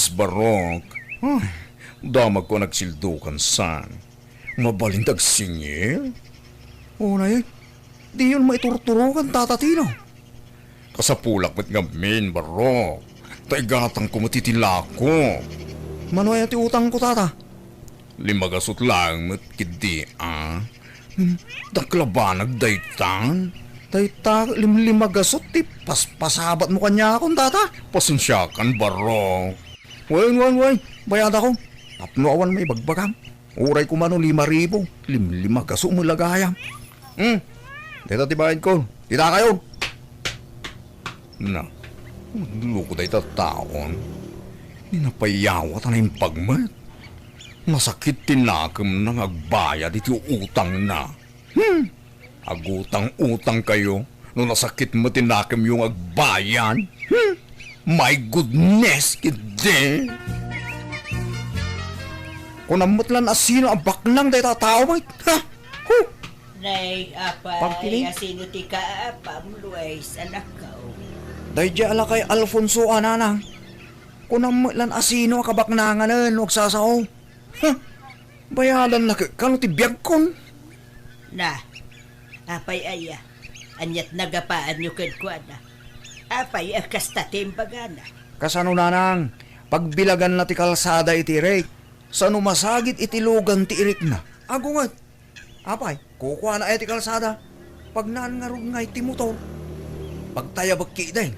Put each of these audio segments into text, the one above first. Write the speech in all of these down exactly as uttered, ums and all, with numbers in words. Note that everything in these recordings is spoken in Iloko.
Barok. Ay, damagko a nagsildukan san. Mabalin ti agsingir? Unay, diyon maiturturokan, Tata Tino. Kasapulak met ngamin, Barok. Ta igatangko met iti lako. Mano aya ti utangko, Tata? Lima gasut laeng met ketdi, a? Hmm, dakkel a banag daytan? Dayta limlima gasut ti paspasabatmo kaniakon, Tata? Pasensiakan, Barok. Wen, wen, wen, bayadakon. Tapno awan maibagbagam. Uray koma no lima ribu, limlima gasut met la gayam. Hmm, dayta ti bayadko. Kitakayo. Na, nagloko dayta taon. Ni napayawat a naimbag met. Nasakit ti nakemna nga agbayad iti utangna. Hmm! Agutang-utangkayo no nasakit met ti nakemyo nga agbayad. Hmm! My goodness, ketdi! Kunam met lan a sino a baknang dayta a tao met. Ha? Huh! Nay, apay, Pagkiling? Asino ti kaapam, Luis, anakko? Daydiay a lakay Alfonso a, nanang. Kunam met lan a sino a kabaknanganen no agsasao. Huh! Bayadanna ket kano ti biagkon. Na, apay aya? Aniat nagapaanyo kenkuana? Apay a kasta ti imbagana? Kasano, nanang? Pagbilaganna ti kalsada iti irik. Sano masagid iti lugan ti irikna? Agunget. Apay, kukuana aya ti kalsada? Pagnaan ngarud ngay ti motor. Pagtayabek ketdin.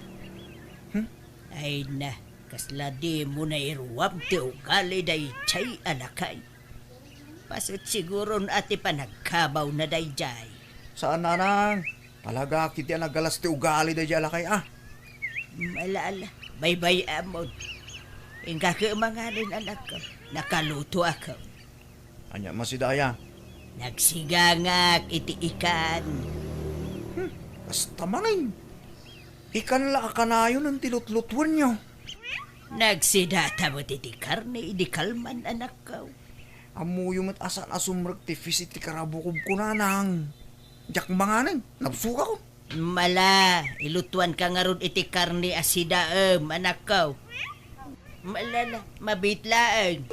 Hmm? Ay na, kasla dimo nairuam ti ugali daydiay a lakay. Paset siguron a ti panagkabawna daydiay. Saan, nanang. Talaga ketdi a nagalas ti ugali daydiay a lakay, a. Ala, ala, baybay-amon. Inka ket manganen, anakko. Nakalutoak. Ania masidaya? Nagsigangak iti ikan. Hmm, kasta manen. Ikan la a kanayon ti lutlutuenyo. Nagsidata met iti karne idi kalman, anakko. Ammoyo met a saan a sumrek ti fis iti karabukobko, nanang. Diak manganen, nabsogakon. Mala, ilutuanka ngarud iti karne a sidaem, anakko. Malala, mabit laeng.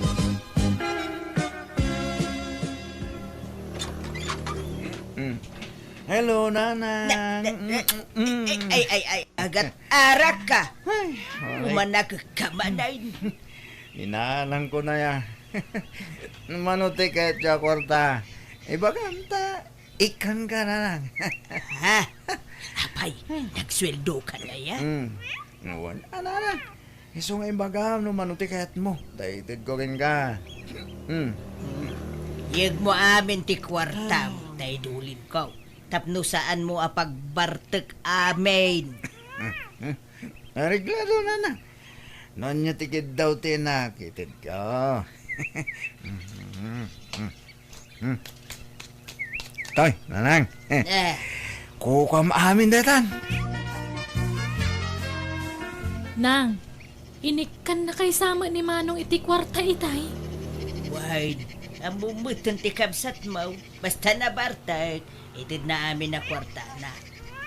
Mm. Hello, nanang. Na, na, na, Mm. Ay, ay, ay, ay, agat arak ka. Ay, ay. Umanak ka manay. Inanang ko na ya. Mano ti kayat ya kwarta? Ibagam ta, ikan ka na lang. Ha? Apay, nagsweldo ka na ya? Mm. Awan, anana. Isu nga imbagam no mano ti kayatmo. Dayted ko kenka. Hmm. Yegmo amin ti kuartam, ta idulinko. Tapno saanmo a pagbartek amin. Areglado, nana. No ania ti kiddaw ti inak, itedko. Hmm. Toy, nanang. Eh. Kukuam amin daytan. Nang, inikkan na kay sama ni Manong iti kuarta itay? Wen, ammom metten ti kabsatmo. Basta nabartek, itedna amin a kuartana.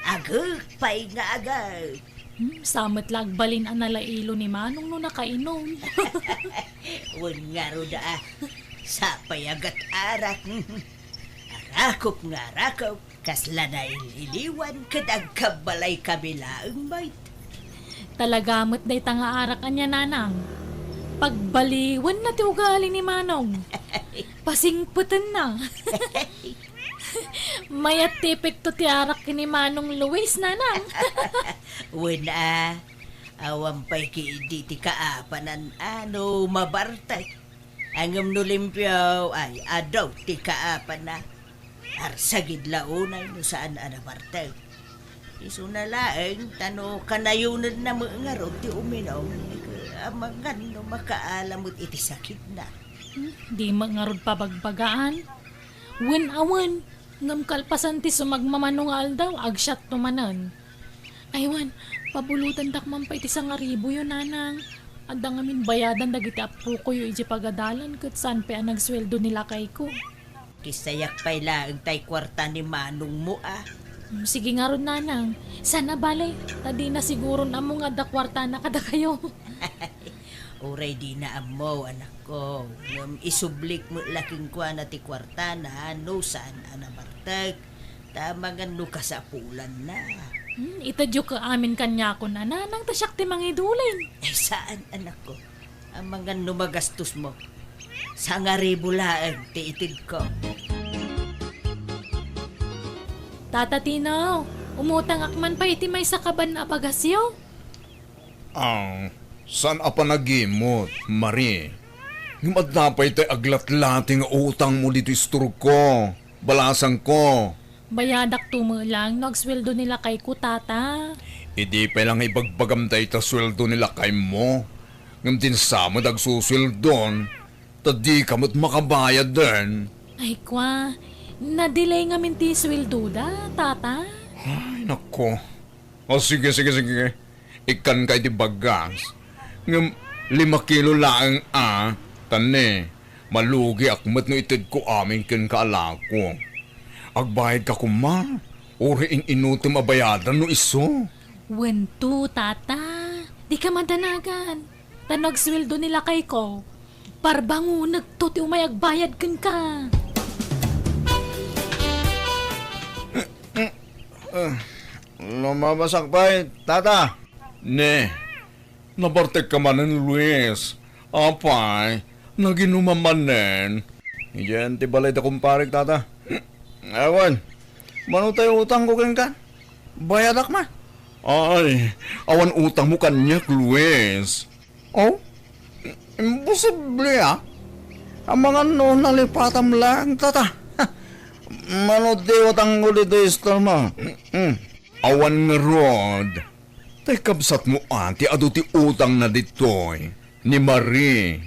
Agek pay nga agek. Hmm, sa met la agbalin a nalailo ni Manong no nakainom. Wen ngarud a, sapay a gat-arak. Arakop nga arakop, kasla naililiwan ket agkabbalay kami laeng met. Talaga met dayta nga arak ania, nanang. Pagbaliwenna ti ugali ni Manong. Pasingpetenna. Mayat ti epekto ti arak ken ni Manong Luis, nanang. Wen a, awan pay ketdi ti kaapanan a no mabartek. Ngem no limpio, ay, adu ti kaapanna. Arsagid la unay no saan a nabartek. Isuna laeng, ta no kanayonenna met ngarud ti uminum, amangan no makaala met iti sakitna. Hmm, di met ngarud pabagbagaan. Wen a wen, ngem kalpasan ti sumagmamano nga aldaw, agsiatto manen. Ay wen, pabulotendak man pay ti sangaribuyo, nanang. Adda ngamin bayadan dagiti appokoyo idiay pagadalan ket saan pay a nagsueldo ni lakayko. Kisayak pay laeng tay kuarta ni manongmo a. Mm, sige ngarud, nanang. Saan a bale, ta dina siguron ammo nga adda kuartana kadakayo. Uray dina ammo, anakko, ngem isublik met la kenkuana ti kuartana no saan a nabartek, ta amangan no kasapulanna. Hmm, itedyo ket amin kaniakon a nanang ta siak ti mangidulin. Ay, saan, anakko. Amangan no magastos mo. Sangaribu laeng ti itedko. Tata Tino, umutangak man pay iti maysa kaban a bagasyo. Ah, saan a panagimot, Marie? Ngem adda pay tay aglatlati nga utangmo ditoy istorko, balasangko. Bayadakto met lang no agsueldo ni lakayko, Tata. Idi pay lang ibagbagam dayta sueldo ni lakaymo, ngem dinsa met agsusueldon, ta dika met makabayaden. Ay, kwa, na-delay ngamin ti sueldoda, Tata. Ay, nako. O, sige, sige, sige. Ikkanka iti bagas. Ngem lima kilo laeng a, ta ne, malugiak met no itedko amin kenka a lako. Agbayadka koma, uray in-inutem a bayadan no isu. Wen to, Tata. Dika madanagan. Ta no agsueldo ni lakayko, parbangonekto ti umay agbayad kenka. Ah, lumabasak pay, Tata. Ne, nabartekka manen, Luis. Apay, naginumam manen. Idiay ti balay da kumparek, Tata. Awan, mano tay utangko kenka? Bayadak man. Ay, awan utangmo kaniak, Luis. Oh? Imposible, ah. Amangan no nalipatam lang, Tata. Mano ti utangko ditoy istormo? Mm. Awan ngarud. Tay kabsatmo, ah, ti adu ti utangna ditoy. Ni Marie.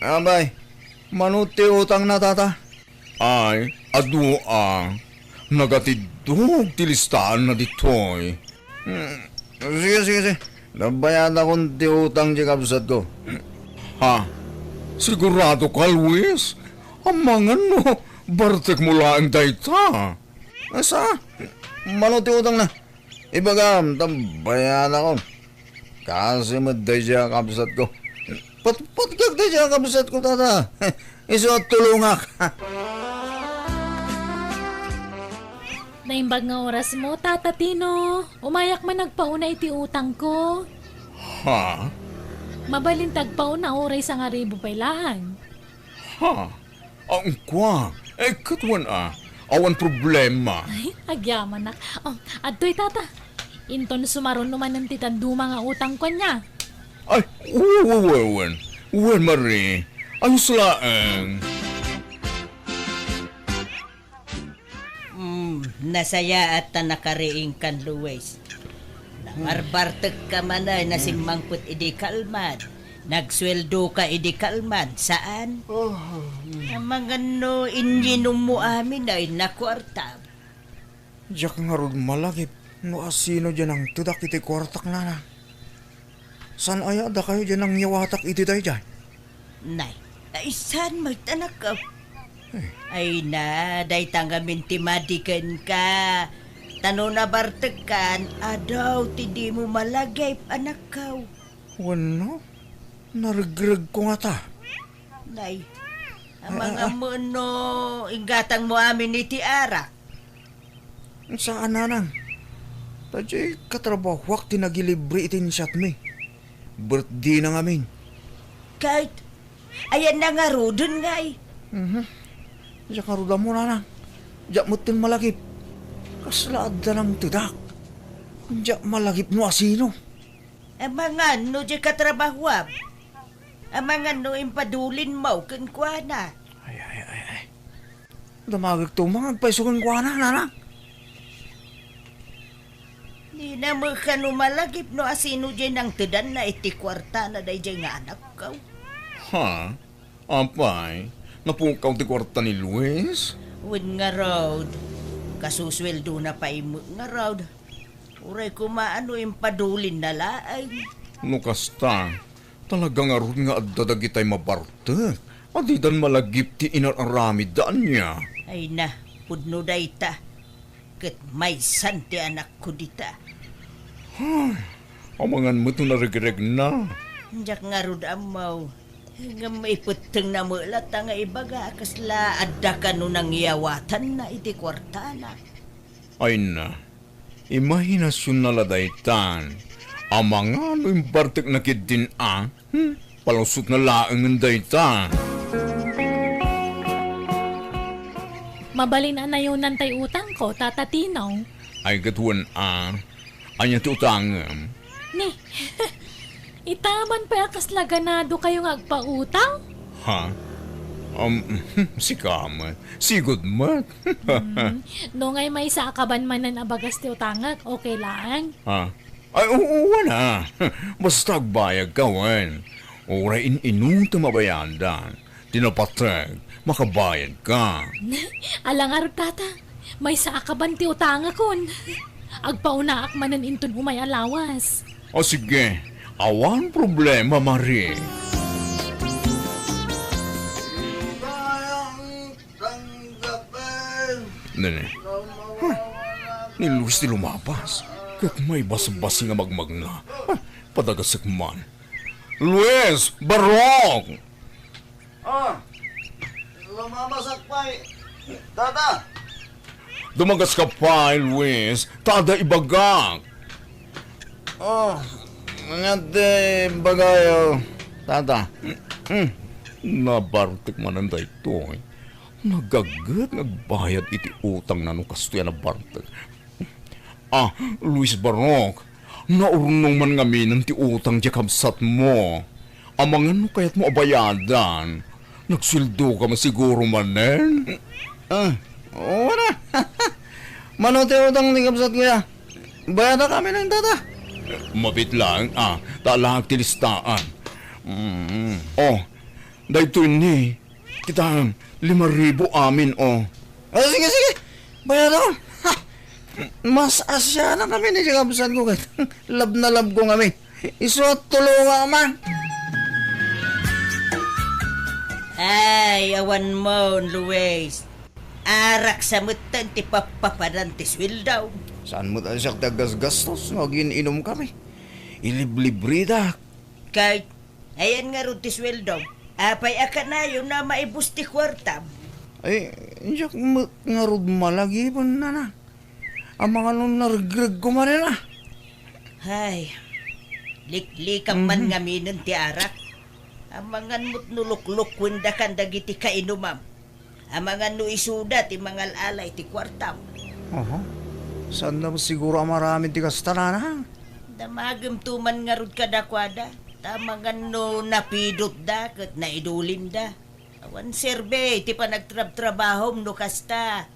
Abay, mano ti utangna, Tata? Ay, adu a. Nagatiddog ti listaanna ditoy. Hmm, sige, sige, sige. Nabayadakon ti utang ti kabsatko. Ha? Sigurado ka, Luis? Amangan no bartek mo laeng dayta. Asa? Mano ti utangna? Ibagam, ta bayadakon. Kasi met daydiay a kabsatko. Patpatkak daydiay a kabsatko, Tata. Isu a tulongak. Naimbag nga oras mo, Tata Tino. Umayak man agpauna iti utangko. Ha? Mabalin ti agpauna uray sangaribu pay laeng. Ha? Ang kwa, eh, ket wen a, awan problema. Ay, agyamanak. Oh, adtoy, Tata. Inton sumaruno manen ti dadduma nga utangko ania. Ay, wen, wen, wen. Wen, Marie. Ayos laeng. Mm, nasayaat ta nakariingkan, Luis. Nabarbartekka manen a simmangpet idi kalman. Nagsueldoka idi kalman, saan? Ah, mm. Amangan no inyinommo amin ay nakuarta. Diak ngarud malagip no asino diay nangtedak iti kuartak, nanang. Saan aya dakayo diay nangyawatak iti daydiay? Nay, ay saan met, anakko? Eh. Ay na, dayta ngamin ti madi kenka. Ta no nabartekkan, adu ti dimo malagip, anakko. Wenno, naregregko ngata. Nay, ah, amangan met no inggatangmo amin iti arak. Saan, nanang. Ta diay katrabahuak ti nagilibre iti insyatmi. Birthday na ngamin. Ket, ayanna ngaruden ngay? Mhm. Diak ngarud ammo, nanang. Diak metten malagip. Kasla adda nangtedak. Diak malagip no asino. Amangan no diay katrabahuam. Amangan no impadulinmo kenkuana. Ay, ay, ay, ay. Damagekto man nga agpayso kenkuana, nanang. Dina met kano malagip no asino diay nangtedanna iti kuartana daydiay nga anakko. Ha? Apay, napukaw ti kuarta ni Luis? Wen ngarud, kasusueldona pay met ngarud. Uray koma no impadulinna laeng. No kasta, talaga ngarud nga adda dagitay mabartek a didan malagip ti inar-aramidda ania. Ay na, pudno dayta. Ket maysan ti anakko dita. Ay, amangan met no naregregna. Diak ngarud ammo. Ngem ipettengna met latta nga ibaga a kasla adda kano nangiyawatanna iti kuartana. Ay na, imahinasionna la daytan. Amangan no imbartekna ketdin a? Hmm? Palusotna laengen dayta. Mabalin a nayonan tay utangko, Tata Tino. Ay, ket wen a. Ania ti utangem? Ni, ita man pay a kasla ganado kayo nga agpautang? Ha? Um, sika met. Sigud met. Hmm. No ngay maysa a kaban manen a bagas ti utangek, okay laeng? Ha? Ay, oo, wen a. Basta agbayadka, wen. Uray in-inutem a bayadan. Ti napateg, makabayadka. Ala ngarud, Tata. Maysa a kaban ti utangakon. Agpaunaak manen inton umay a lawas. O sige, awan problema, Mari. Nene. Huh. Ni Luis ti lumapas. Ket maibasbasing a magmagna. Huh. Padagasek man. Luis! Barok! Ah, lumamasak pay, Tata. Dumagaska pay, Luis, ta adda ibagak. Oh, nga ti ibagayo, Tata. Hmm, nabartek manen daytoy. Nagagget nga agbayad iti utangna no kastoy a nabartek. Ah, Luis Barok, naurnong man ngaminen ti utang diay kabsatmo. Amangan no kayatmo a bayadan. Nagsueldoka man siguro manen? Ah, oo na. Mano ti utang ti kabsatko ya? Bayadak amin, Tata. Mabiit laeng, ah, ta alaak ti listaan. Mm. Oh, daytoy ni, kitaem, lima ribu amin, oh. Ah, sige, sige. Bayadak. Ha! Mas asianak amin ni kabsatko ket love na love ko ngamin. Isu a tulongak man. Ay, awan mo, Luis. Arak sa metten ti pappapadan ti sueldo. Saan met a siak ti aggasgastos no agin-inom kami? Iliblibridak. Kay, ayan ngarud ti sueldo. Apay a kanayon a maibus ti kuartam? Ay, diak met ngarud malagipen, Nanang. Amangan no naregregko manen a. Hay, liklikam man Mhm. ngaminen ti arak. Amangan met no luklukuendakan dagiti kainumam. Amangan no isuda ti mangal-ala iti kuartam. Aha. Saanda met siguro a maaramid ti kasta, Nanang? Damagemto man ngarud kadakuada. Ta amangan no napidotda ket naidulimda. Awan serbi ti panagtrabtrabahom no kasta.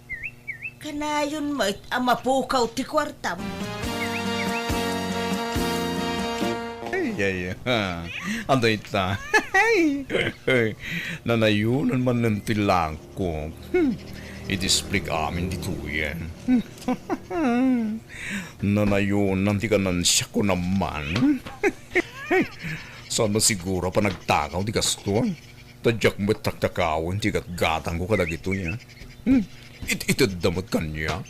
Kanayon met a mapukaw ti kuartam. Ay, ay, ha. Adda ita. Nanayonan manen ti langkok. Hmm. Iti split amin ditoyen. Nanayonan ti kanansiak ko naman. Saan masiguro a panagtakaw ti kastoy? Ta diak met taktakawen ti gatgatangko kadagitoy, a. Hmm, it-itedda met kaniak.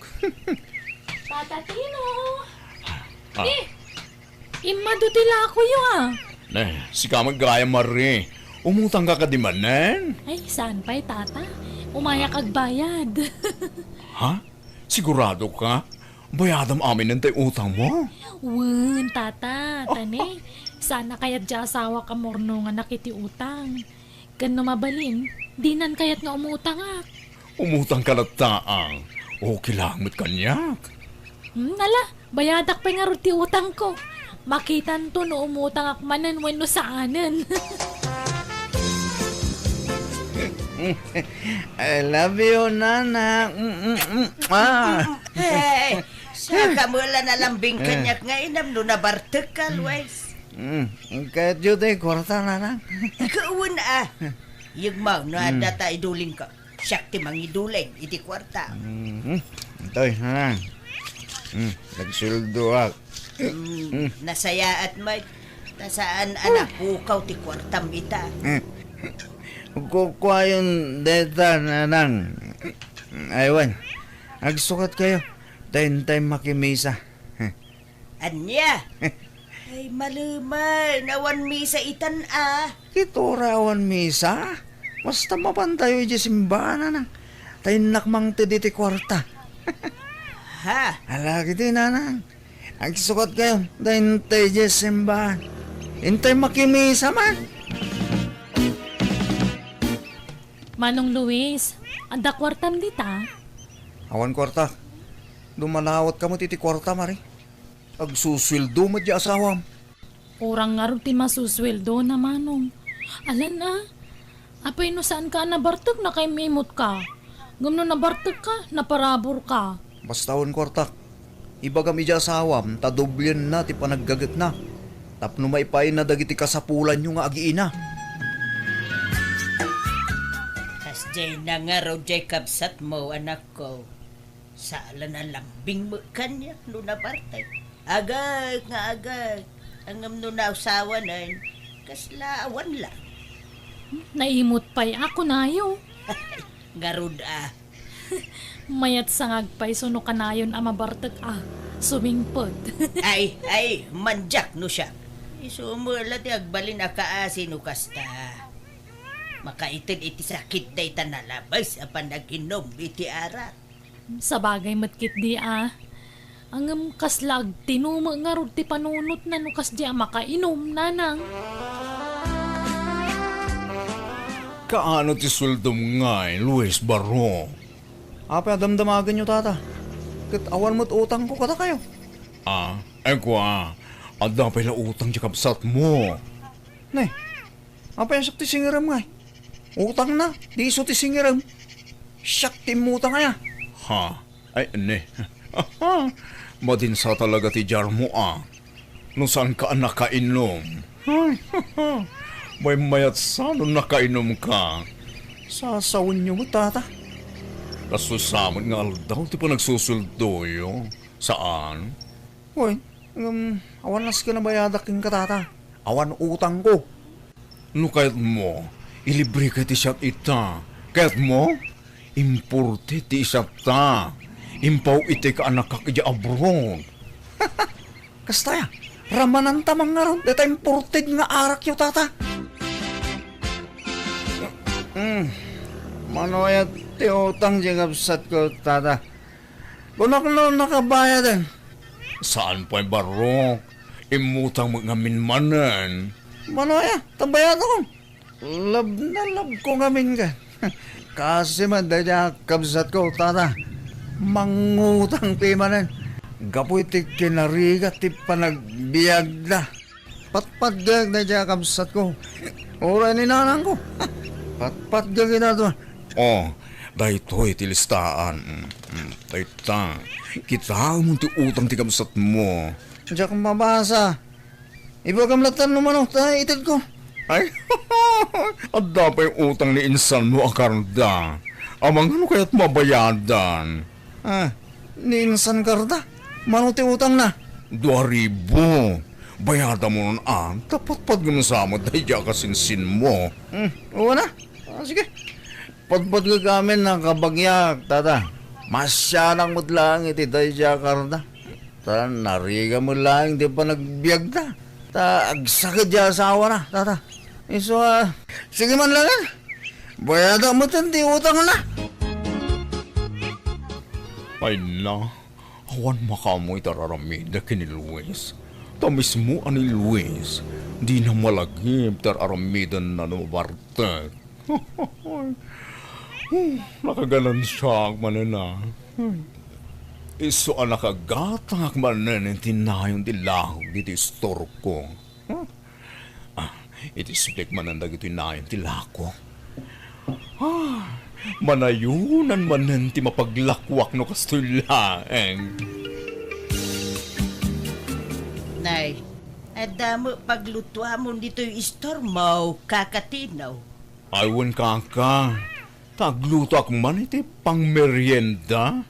Tata Tino! Ah. Ni, immadu ti lakoyo, a. Ne, sika met gayam, Mari. Umutangka kadi manen? Ay, saan pay, Tata? Umayak agbayad. Ha? Siguradoka? Bayadam aminen tay utangmo? Wen, Tata, ta ne, saan a kayat ti asawak a murnonganak iti utang. Ken no mabalin, dinan kayat nga umutangak. Umutangka latta, a. Okay laeng met kaniak. Hmm, ala, bayadak pay ngarud ti utangko. Makitanto no umutangak manen wenno saanen. I love you, Nana. Mm, mm, mm. Ah. Hey, saka mo la nalambing kaniak nga inam no nabartek ka, Luis. Mm, kayatyo ti kwarta, Nana? Kawan, a. Yegmaw, no adda ta iduling ka. Siak ti mangiduling iti kwarta. Mm, mm. Toy, Nana. Mm, nagsueldoak. Mm, nasayaat met. Ta saan a napukaw ti kuartam ita. Mm. Kukuayon dayta, Nanang. Ay, wen. Agsukat kayo. Ta intay makimisa. Ania? Ay, malumen, awan misa itan a. Ket uray awan misa, basta mapantayo idiay simbaan, nanang. Ta innak mangted iti kuarta. Ha? Ala, kiti, nanang. Agsukatkayo, ta intay idiay simbaan. Intay makimisa man. Manong Luis, adda kuartam dita? Awan kuarta. Dumanawat kamo iti kuarta, Mari. Agsusueldo met ti asawam. Kurang ngarud ti masusueldona, Manong. Alan a, apay no saanka a nabartek, nakaim-imutka. Ngem no nabartekka, naparaburka. Basta awan kuartak. Ibagam idiay asawam ta doblienna ti panaggagetna tapno maipaayna dagiti kasapulanyo nga agiina. Kasdiay na ngarud diay kabsatmo, anakko. Saan a lambing met kaniak no nabartek. Agek nga agek. Ngem no nausawanen, kasla awan la. Naimut pay a kunayo. Ngarud a. Mayat sangag pay suno kanayon a mabartek a sumingpet. Ay, ay, mandiak no siak. Isu met la ti agbalin a kaasi no kasta. Makaited iti sakit dayta nalabes a panag-inom iti arak. Sabagay met ketdi a. Ngem kasla agtinumo ngarud ti panunotna no kasdi a makainom, nanang. Kaano ti sueldom ngay, Luis Barro? Apay a damdamagenyo, tata? Ket awan met utangko kadakayo. Ah, ay kua, adda pay la utang ti kabsatmo. Ne, apay a siak ti singerem ngay? Utangna, di isu ti singerem. Siak ti immutang aya. Ha? Ay, ne. Madinsa talaga ti diarmo a. No saanka a nakainom. Ay, maymayat sa no nakainomka. Sasawenyo met, tata. Kastoy sa met nga aldaw ti panagsusueldoyo. Saan? Wen, ngem awan nasken a bayadak kenka, tata. Awan utangko. No kayatmo, ilibreka ti siat ita. Kayatmo? Imported ti isiatta. Impaw iti kaanakak idiay abroad. Kasta aya, ramananta man ngarud dayta imported nga arakyo, tata. Mm. Mano aya ti utang ti kabsatko, tata? Kunak no nakabayaden. Saan pay, Barok? Immutang met ngamin manen. Mano aya? Ta bayadakon. Love na love ko ngamin ken. Kaasi met daydiay a kabsatko, tata. Mangutang ti manen. Gapu iti kinarigat ti panagbiagda. Patpatgek daydiay a kabsatko. Uray ni nanangko. Patpatgek ita. Oh, daytoy ti listaan. Mm, mm, dayta. Kitaem ti utang ti kabsatmo. Diak mabasa. Ibagam latta no mano ta itedko. Ay, adda pay utang ni insanmo a karda. Amangan no kayatmo a bayadan. Ah, ni insan karda? Mano ti utangna? Dua ribu. Bayadamon a, ta patpatgem sa met daydiay a kasinsinmo. Hmm, wen a. Ah, sige. Patpatgek amin a kabagyak, tata. Masianak met laeng iti daydiay a karda. Ta narigat met laeng ti panagbiagda. Ta agsakit ti asawana, tata. Isu a, sige man laeng. Bayadak met ti utangna. Ay na, awan makaammo iti ar-aramidek ken ni Luis. Ta mismo a ni Luis, dina malagip ti ar-aramidenna no mabartek. Hmm, nakaganansiaak manen a. Hmm. Isu a nakagatangak manen iti nayon ti lakok ditoy istorko. Hmm. Ah, iti isublik manen dagitoy nayon ti lakok. Ah, manayonan manen ti mapaglakuak no kastoy laeng. Nay, adda met paglutuamon ditoy istormo, Kaka Tino? Ay, wen, kaka, ta aglutoak man iti pangmerienda,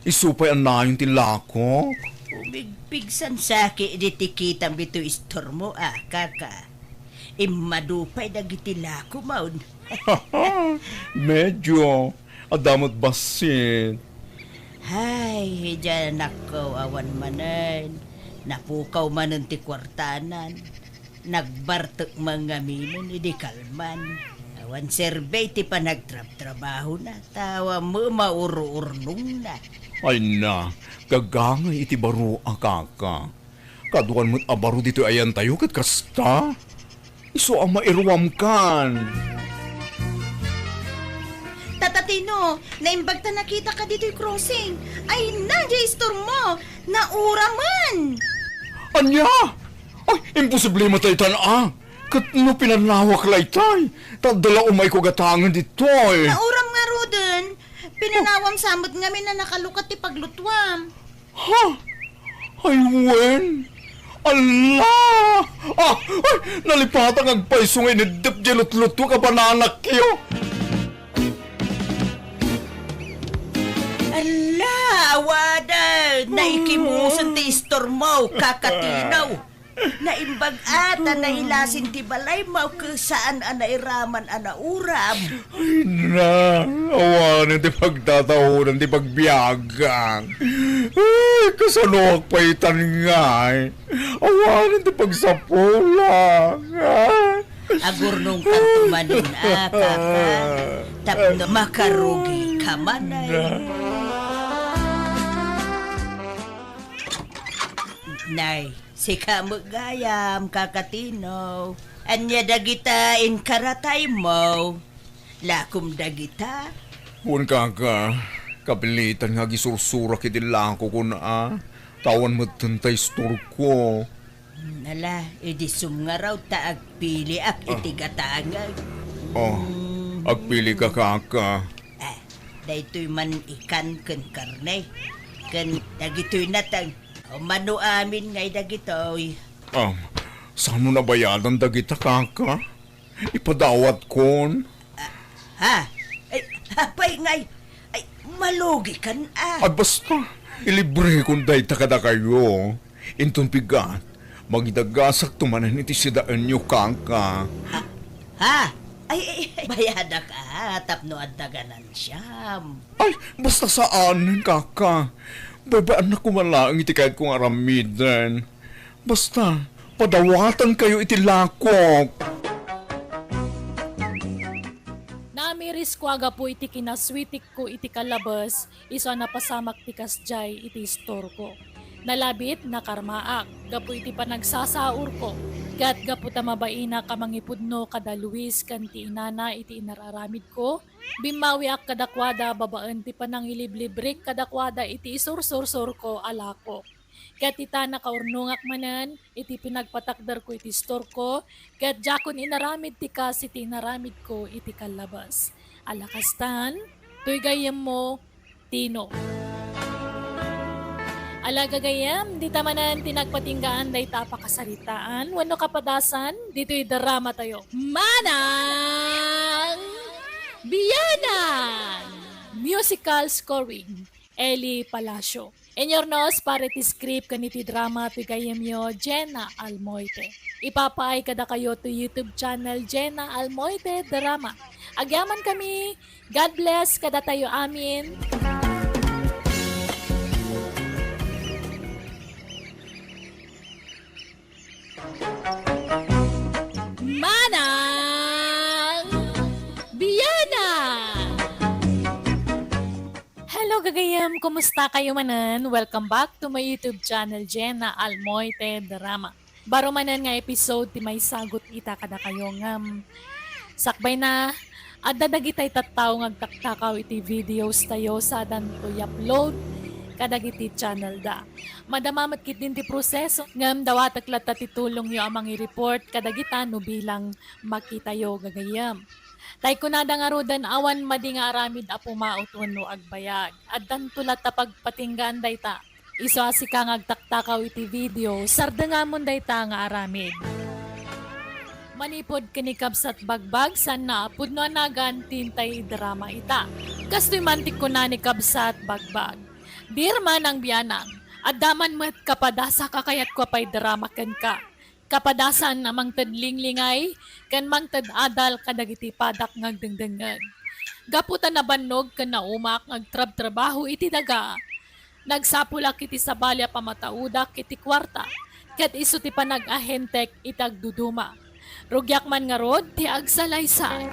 isu pay a nayon ti lakok. Umigpigsan saki diti kitam ditoy istormo a, kaka. Immadu pay dagiti lakomon. Medyo, adda met bassit. Ay, idiay anakko, awan manen. Napukaw manen ti kuartanan. Nagbartek man ngamin idi kalman. Awan serbi ti panagtrabtrabahona, ta awan met maururnongna. Ay na, gagangay iti baro a kaka. Kaduan met a baro ditoy ayantayo ket kasta. Isu a mairuamkan. Tata Tino, naimbag ta nakitaka ditoy crossing. Ay na, diay istormo. Nauramen! Ania? Ay, imposible mataytan a. Ket no pinanawak laytay, ta adda la umayko gatangen ditoy. Nauram ngaruden. Pinanawam sa met ngamin a nakalukat ti paglutuam. Ha? Ay, wen? Ala! Ah, ay, nalipatak nga agpayso nga ineddep diay lutlutuak a bananakyo. Ala, awanen, naikimusen ti istormo, Kaka Tino. Naimbag a ta nailasin ti balaymo ket saan a nairaman a nauram. Ay na, awanen ti pagtataonan ti pagbiagak. Ay, kasanoak pay itan ngay? Awanen ti pagsapulak. Ah. Agurnongkanto manen a, Kaka, tapno makarugika manen. Nay, sika met gayam, Kaka Tino. Ania dagita inkarataymo? Lakom dagita? Wen, Kaka, kapilitan nga agisursurak iti lakokon a. Ta awan metten ta istorko. Hmm, ala, idi sumngarud ta agpiliak iti gatangek. Oh, agpilika, Kaka. Ah, daytoy man ikan ken karne. Ken dagitoy nateng. Mano amin ngay dagitoy. Ah, sano nabayadan dagita, Kaka? Ipadawatkon. Ah, ha? Ay, apay ngay? Ay, malugikan a. Ay, basta, ilibrekon dayta kadakayo. Inton bigat, mangidagasakto manen iti sidaenyo, Kaka. Ah, ha? Ay, ay, ay, bayadak a, tapno adda ganansiam. Ay, basta saanen, Kaka. Baybay-annak koma laeng iti kayatko nga aramiden. Basta, padawatankayo iti lakok. Naamirisko a gapu iti kinaswitikko iti kalabes, isu a napasamak ti kasdiay iti istorko. Nalabit, nakarmaak, gapu iti panagsasaurko, ket gapu ta mabainak a mangipudno kada Luis ken ti inana iti inar-aramidko, bimmawiak kadakuada babaen ti panangiliblibrik kadakuada iti isursursurko a lakok. Ket ita, nakaurnongak manen iti pinagpatakderko iti istorko, ket diakon inaramid ti kas iti inaramidko iti kallabas. Ala kastan, toy gayyemmo, Tino. Ala gagayyem, dita manen ti nagpatinggaan dayta a pakasaritaan wenno kapadasan ditoy dramatayo. Manang Bianang! Musical scoring, Eli Palacio. Inyurnos para iti script ken iti drama ti gayyemyo, Jenna Almoite. Ipapaay kadakayo ti YouTube channel, Jenna Almoite Drama. Agyamankami, God bless kadatayo amin. Manang Bianang! Hello, gagayem! Kumusta kayo manen? Welcome back to my YouTube channel, Jenna Almoite Drama. Baro manen nga episode ti maisagut ita kadakayo ngem sakbay na, adda dagitay tattao nga agtaktakaw iti videos tayo sadanto i-upload kadagiti channel da. Madama met ketdin ti proseso, ngem dawatek latta ti tulongyo a mangi-report kadagita no bilang makitayo gagayem. Tay kunada ngaruden, awan madi nga aramid a pumaut wenno agbayag. Addanto latta pagpatinggaan dayta. Isu a sika nga agtaktakaw iti video, sardengamon dayta nga aramid. Manipud ken ni Kabsat Bagbag, saan a pudno a nagan ti intay idrama ita. Kastoy man ti kuna ni Kabsat Bagbag, "Dear Manang Bianang, adda man met kapadasak a kayatko a paidrama kenka. Kapadasan a mangted linglingay ken mangted adal kadagiti padak nga agdengdengngeg. Gapu ta nabannog ken naumak nga agtrabtrabaho iti daga, Nagsapulak iti sabali a pamataudak iti kuarta, ket isu ti panag-ahentek iti agduduma. Rugiak man ngarud ti agsalaysay.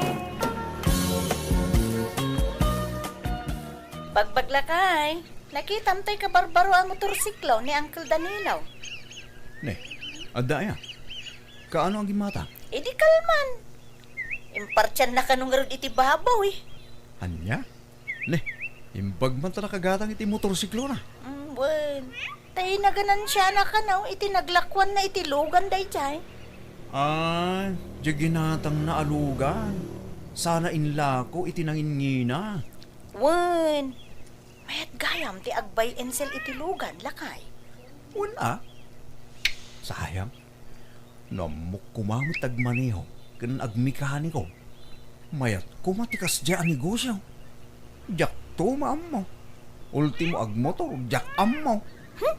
Bagbag, lakay, nakitam tay kabarbaro a motorsiklo ni Uncle Danilo. Ne, adda aya? Kaano a gimmata? Idi kalman. Impartianna kano ngarud iti babaw, eh. Ania? Ne, imbag man ta nakagatang iti motorsiklona. Mm, wen. Tay naganansiana kano iti naglakuanna iti lugan daydiay. Ah, diay ginatangna a lugan. Sana inlako iti nanginngina. Wen. Mayat gayam ti ag-buy and sell iti lugan, lakay. Wen a? Sayang. No ammok koma met ti agmaneho ken agmekaniko, mayat koma ti kasdiay a negosio. Diakto maammo. Ultimo, agmotor, diak ammo. Hmm?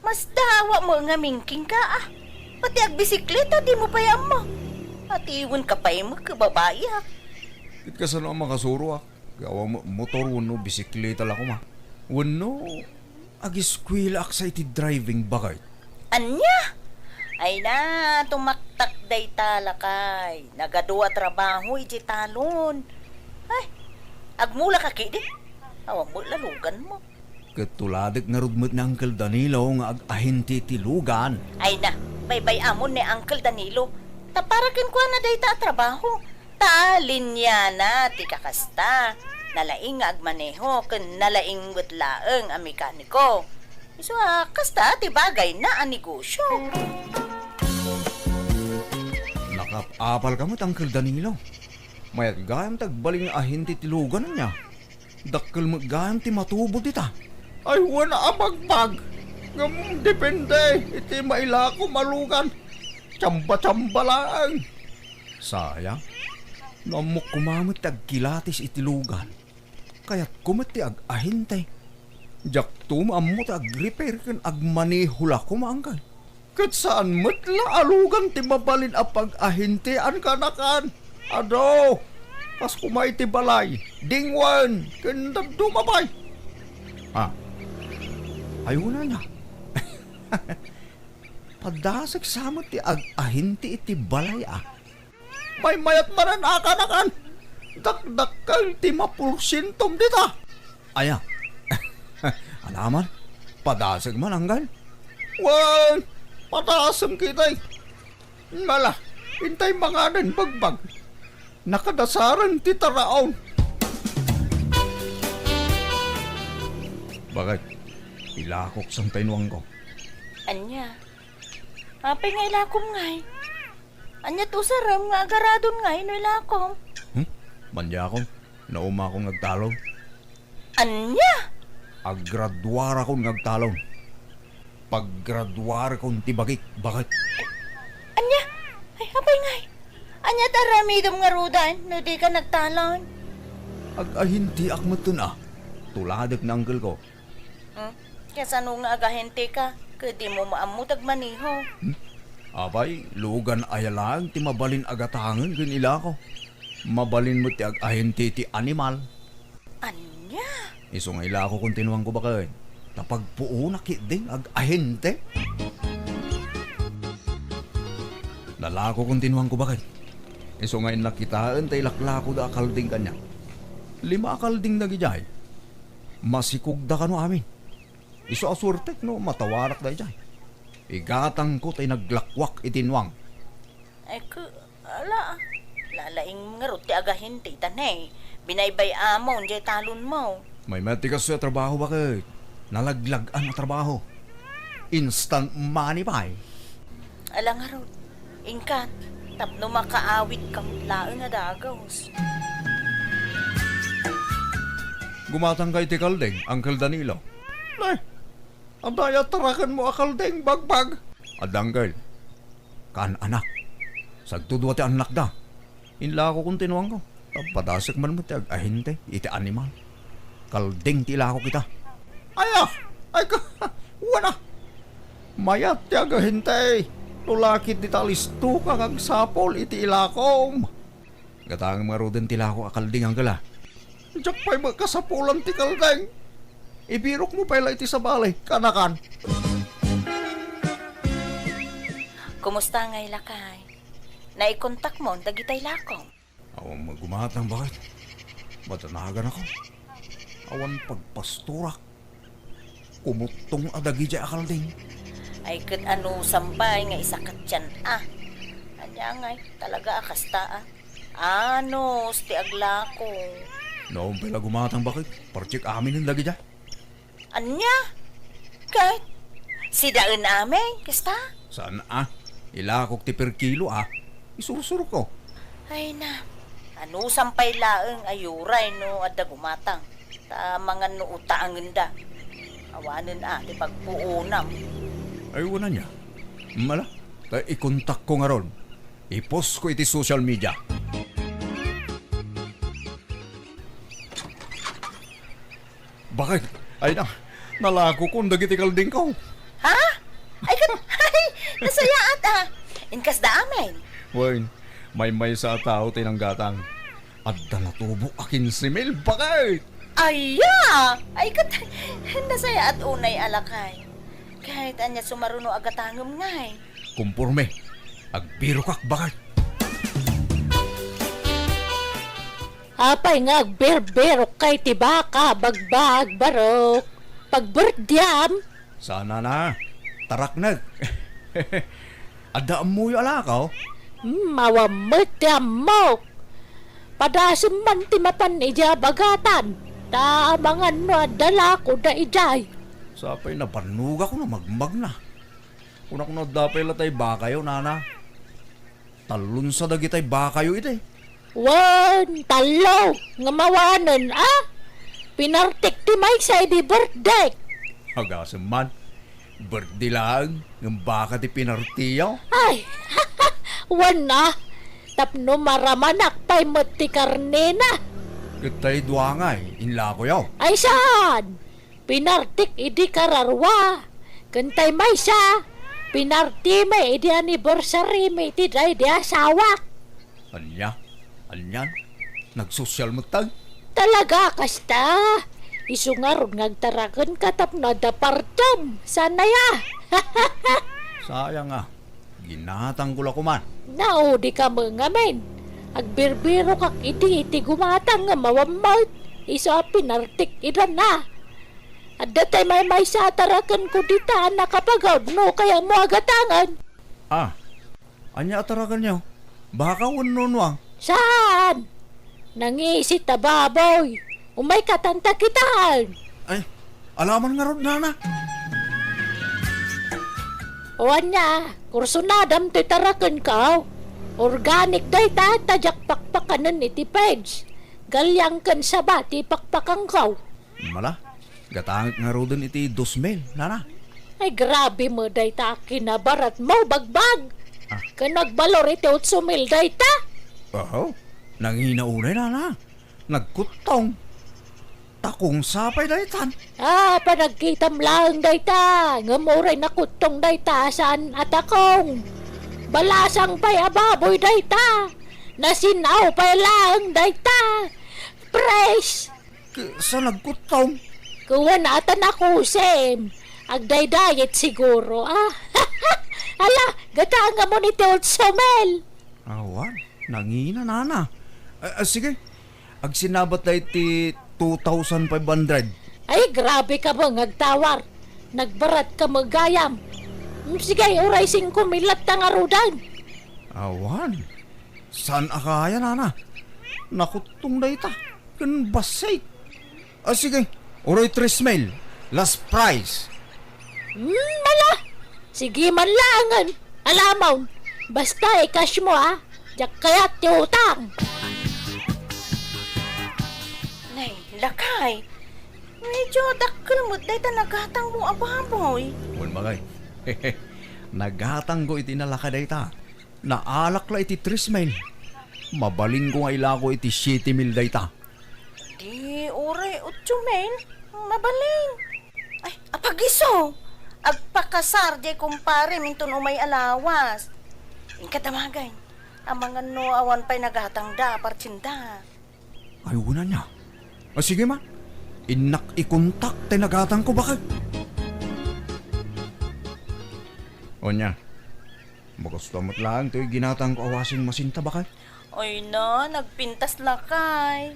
Masdawa mo ngamin kenka, ah. Pati agbisikleta, dimo pay ammo. Atiwenka pay met ket babaiak. Ket kasano a makasuroak? Gapu met motor wenno bisikleta la koma. Wenno agiskuelaak sa iti driving, baket. Ania? Ay na, tumaktak dayta, lakay. Nagadu a trabaho idiay talon. Ay, agmulaka ketdi. Awan met la luganmo. Ket tuladek ngarud met ni Uncle Danilo nga ag-ahente ti lugan. Ay na, baybay-amon ni Uncle Danilo. Ta para kenkuana dayta a trabaho. Ta linyana ti kakasta. Nalaing nga agmaneho ken nalaing met laeng a mekaniko. Isu a kasta ti bagayna a negosio. Nakaap-apalka met, Uncle Danilo. Mayat gayam ti agbalin nga ahente ti lugan, ania? Dakkel met gayam ti matubo dita. Ay, wen a bagbag. Ngem depende iti mailakom a lugan. Tsamba-tsamba laeng. Sayang. No ammok koma met ti agkilatis iti lugan, kayatko met ti ag-ahente. Diakto maammo ti agrepair ken agmaneho la koma, Uncle. Ket saan met la a lugan ti mabalin a pag-ahentean kanakan. Adu, kas koma iti balay, dingwen, ken dadduma pay. Ah, ay, wen a. Padasek sa met ti ag-ahente iti balay, a. Maymayat manen a kanakan. Dakdakkel ti maporsientom dita. Aya. Alaman, padasek man, Uncle. Wen, padasek ketdi. Mala, intay manganen, bagbag. Nakadasaren ti taraon. Baket, ilakok sa innuanko. Ania? Apay nga ilakom ngay? Ania ti usarem nga agaradon ngay no ilakom? Hmm? Maniakon, naumakon nga agtalon. Ania? Aggraduarakon nga agtalon. Paggraduarakon ti bagik, baket. Ania? Ay, apay ngay? Ania ti aramidem ngaruden no dika nagtalon? Ag-ahenteak metten a. Tuladek ni uncle ko. Hmm? Kasano nga agahenteka ket dimo maammo ti agmaneho? Hmm? Apay, lugan aya laeng ti mabalin a gatangen ken ilako. Mabalin met ti agahente iti animal. Ania? Isu nga ilako kon tinuangko baket. Ta pagpuonak ketdin nga agahente. Nalako kon tinuangko baket. Isu nga innak kitaen ta ilaklakoda a kalding kaniak. Lima a kalding dagidiay. Masikogda kano amin. Isu a suertek no matawarak daydiay. Igatangko tay naglakuak iti nuang. Ay, ku-, ala, lalaing ngarud ti agahente ita ne. Binaybay-amon diay talonmo. Maymayat ti kastoy a trabaho, baket. Nalaglag-an a trabaho. Instant money pay. Ala ngarud, inka, tapno makaawidka met laeng a dagus. Gumatangka iti kalding, Uncle Danilo. Nay, adda aya tarakenmo a kalding, bagbag? Adda, uncle. Kaan-anak. Sagto dua ti annakda. Inlako kon tinuangko. Padasek man met ti agahente iti animal. Kalding ti ilako kita. Aya! Ay ka! Wana! Mayat ti agahente. No lakit dita listo ka nga agsapul iti ilakom. Gatangem ngaruden ti ilako a kalding, uncle, a. Diak pay met kasapulan ti kalding. Ibirokmo pay la iti sabali, kanakan. Kumusta ngay, lakay? Naikontakmon dagitay lakong? Awan met gumatang, baket. Madanaganakon. Awan pagpastorak. Kumuttong a dagidiay a kalding. Ay, ket anusam pay nga isakatyan a. Ania ngay, talaga a kasta a. Anus ti aglako. Naon pay la gumatang, baket. Partik aminen dagidiay. Ania? Ket sidaen amin, kasta? Saan a? Ilakok ti per kilo a. Isursurko. Ay na, anusam pay laeng a uray no adda gumatang. Ta mangan no utangenda. Awanen a ti pagpuonam. Ay, wen ania. Mala, ta ikontakko ngarud. Ipostko iti social media. Baket, ay na, nalakokon dagiti kaldingko. Ha? Ay, ket, ay, nasayaat a. Inkasda amin. Wen, maymaysa a tao ti nanggatang. Adda natubo a kinse mil, baket! Aya! Ay, ket, nasayaat unay a lakay. Ket ania sumaruno a gatangem ngay? Komporme. Agbirokak, baket. Apay nga agbirbirok kay ti baka, bagbag, barok? Pagberdiam? Sana na. Taraknek. Adda ammoyo a lakaw? Hmm, awan met ti ammok. Padasem man ti mapan idiay abagatan. Ta amangan no adda lako da idiay. Sapay nabannogak no magmagna. Kunak no adda pay latay bakayo, nana. Tallon sa dagitay bakayo iti. Wen, tallo, nga mawanen, a? Pinartik ti maysa idi birthdayk. Agasem man, birthday laeng, ngem baka ti pinartiyo. Ay, wen, a? Tapno maramanak pay met ti karnena. Ket tay dua ngay, inlakoyo? Ay, saan? Pinartik idi kararua. Ken tay maysa, pinartimi idi anniversary-mi iti daydi asawak. Ania? Anian? Nagsosyal met tay? Talaga kasta? Isu ngarud nga agtarakenka tapno adda partem. Saan aya? Sayang a. Ginatangko la koman. Naudika met ngamin. Agbirbirokak idi iti gumatang nga mawammawt. Isu a pinartik idan a. Adda tay maymaysa a tarakenko dita a nakapagawid no kayatmo a gatangen. Ah, ania a tarakenyo? Baka wenno nuang? Saan? Nangisit a baboy. Umayka tanta kitaen. Ay, alaman ngarud, nana. O ania, kursunadam toy tarakenko. Organic dayta, ta diak pakpakanen iti page. Galiang ken saba ti pakpakanko. Mala, gatangek ngaruden iti dos mil, nana. Ay, grabe met dayta a kinabaratmo, bagbag. Ah. Ken nagbalor iti otso mil dayta. Aho, nangina unay, nana. Nagkuttong. Takong sapay daytan. Ah, panagkitam laeng dayta. Ngem uray nakuttong dayta, saan a takong. Balasang pay a baboy dayta. Nasin-aw pay laeng dayta. Fresh. Ket sa nagkuttong? Kuan a ta nakusim. Agdaydayet siguro, ah. Ala, gatangamon iti otso mil. Awan, nangina, nana. Ah, ah, sige. Agsinabat da iti two thousand five hundred. Ay, grabe ka ba nga agtawar? Nagbarat ka met gayam. Mm, sige, uray singko mil latta ngaruden. Awan. Saan a kaya, nana? Nakuttong dayta. Ken bassit. Ah, sige. Uray tres mil. Last price. Hmm, ala! Sige man laengen. Alamon. Basta i-cash mo, ah. Diak kayat ti utang. Nay, lakay. Medyo dakkel met dayta nagatangmo a baboy. Wen, bagay. Nagatangko iti nalaka dayta. Naalak la iti tres mil. Mabalinko nga ilako iti siete mil dayta. Di uray otso mil, mabalin. Ay, apagiso! Agpakasar diay kumparem inton umay a lawas. Inka damagen. Amangan no awan pay nagatangda a partinda. Ay, wen ania. Ah, sige man. Innak ikontak ti nagatangko, baket. Ania, makasta met laeng toy ginatangko a washing machine ta, baket? Ay na, nagpintas lakay.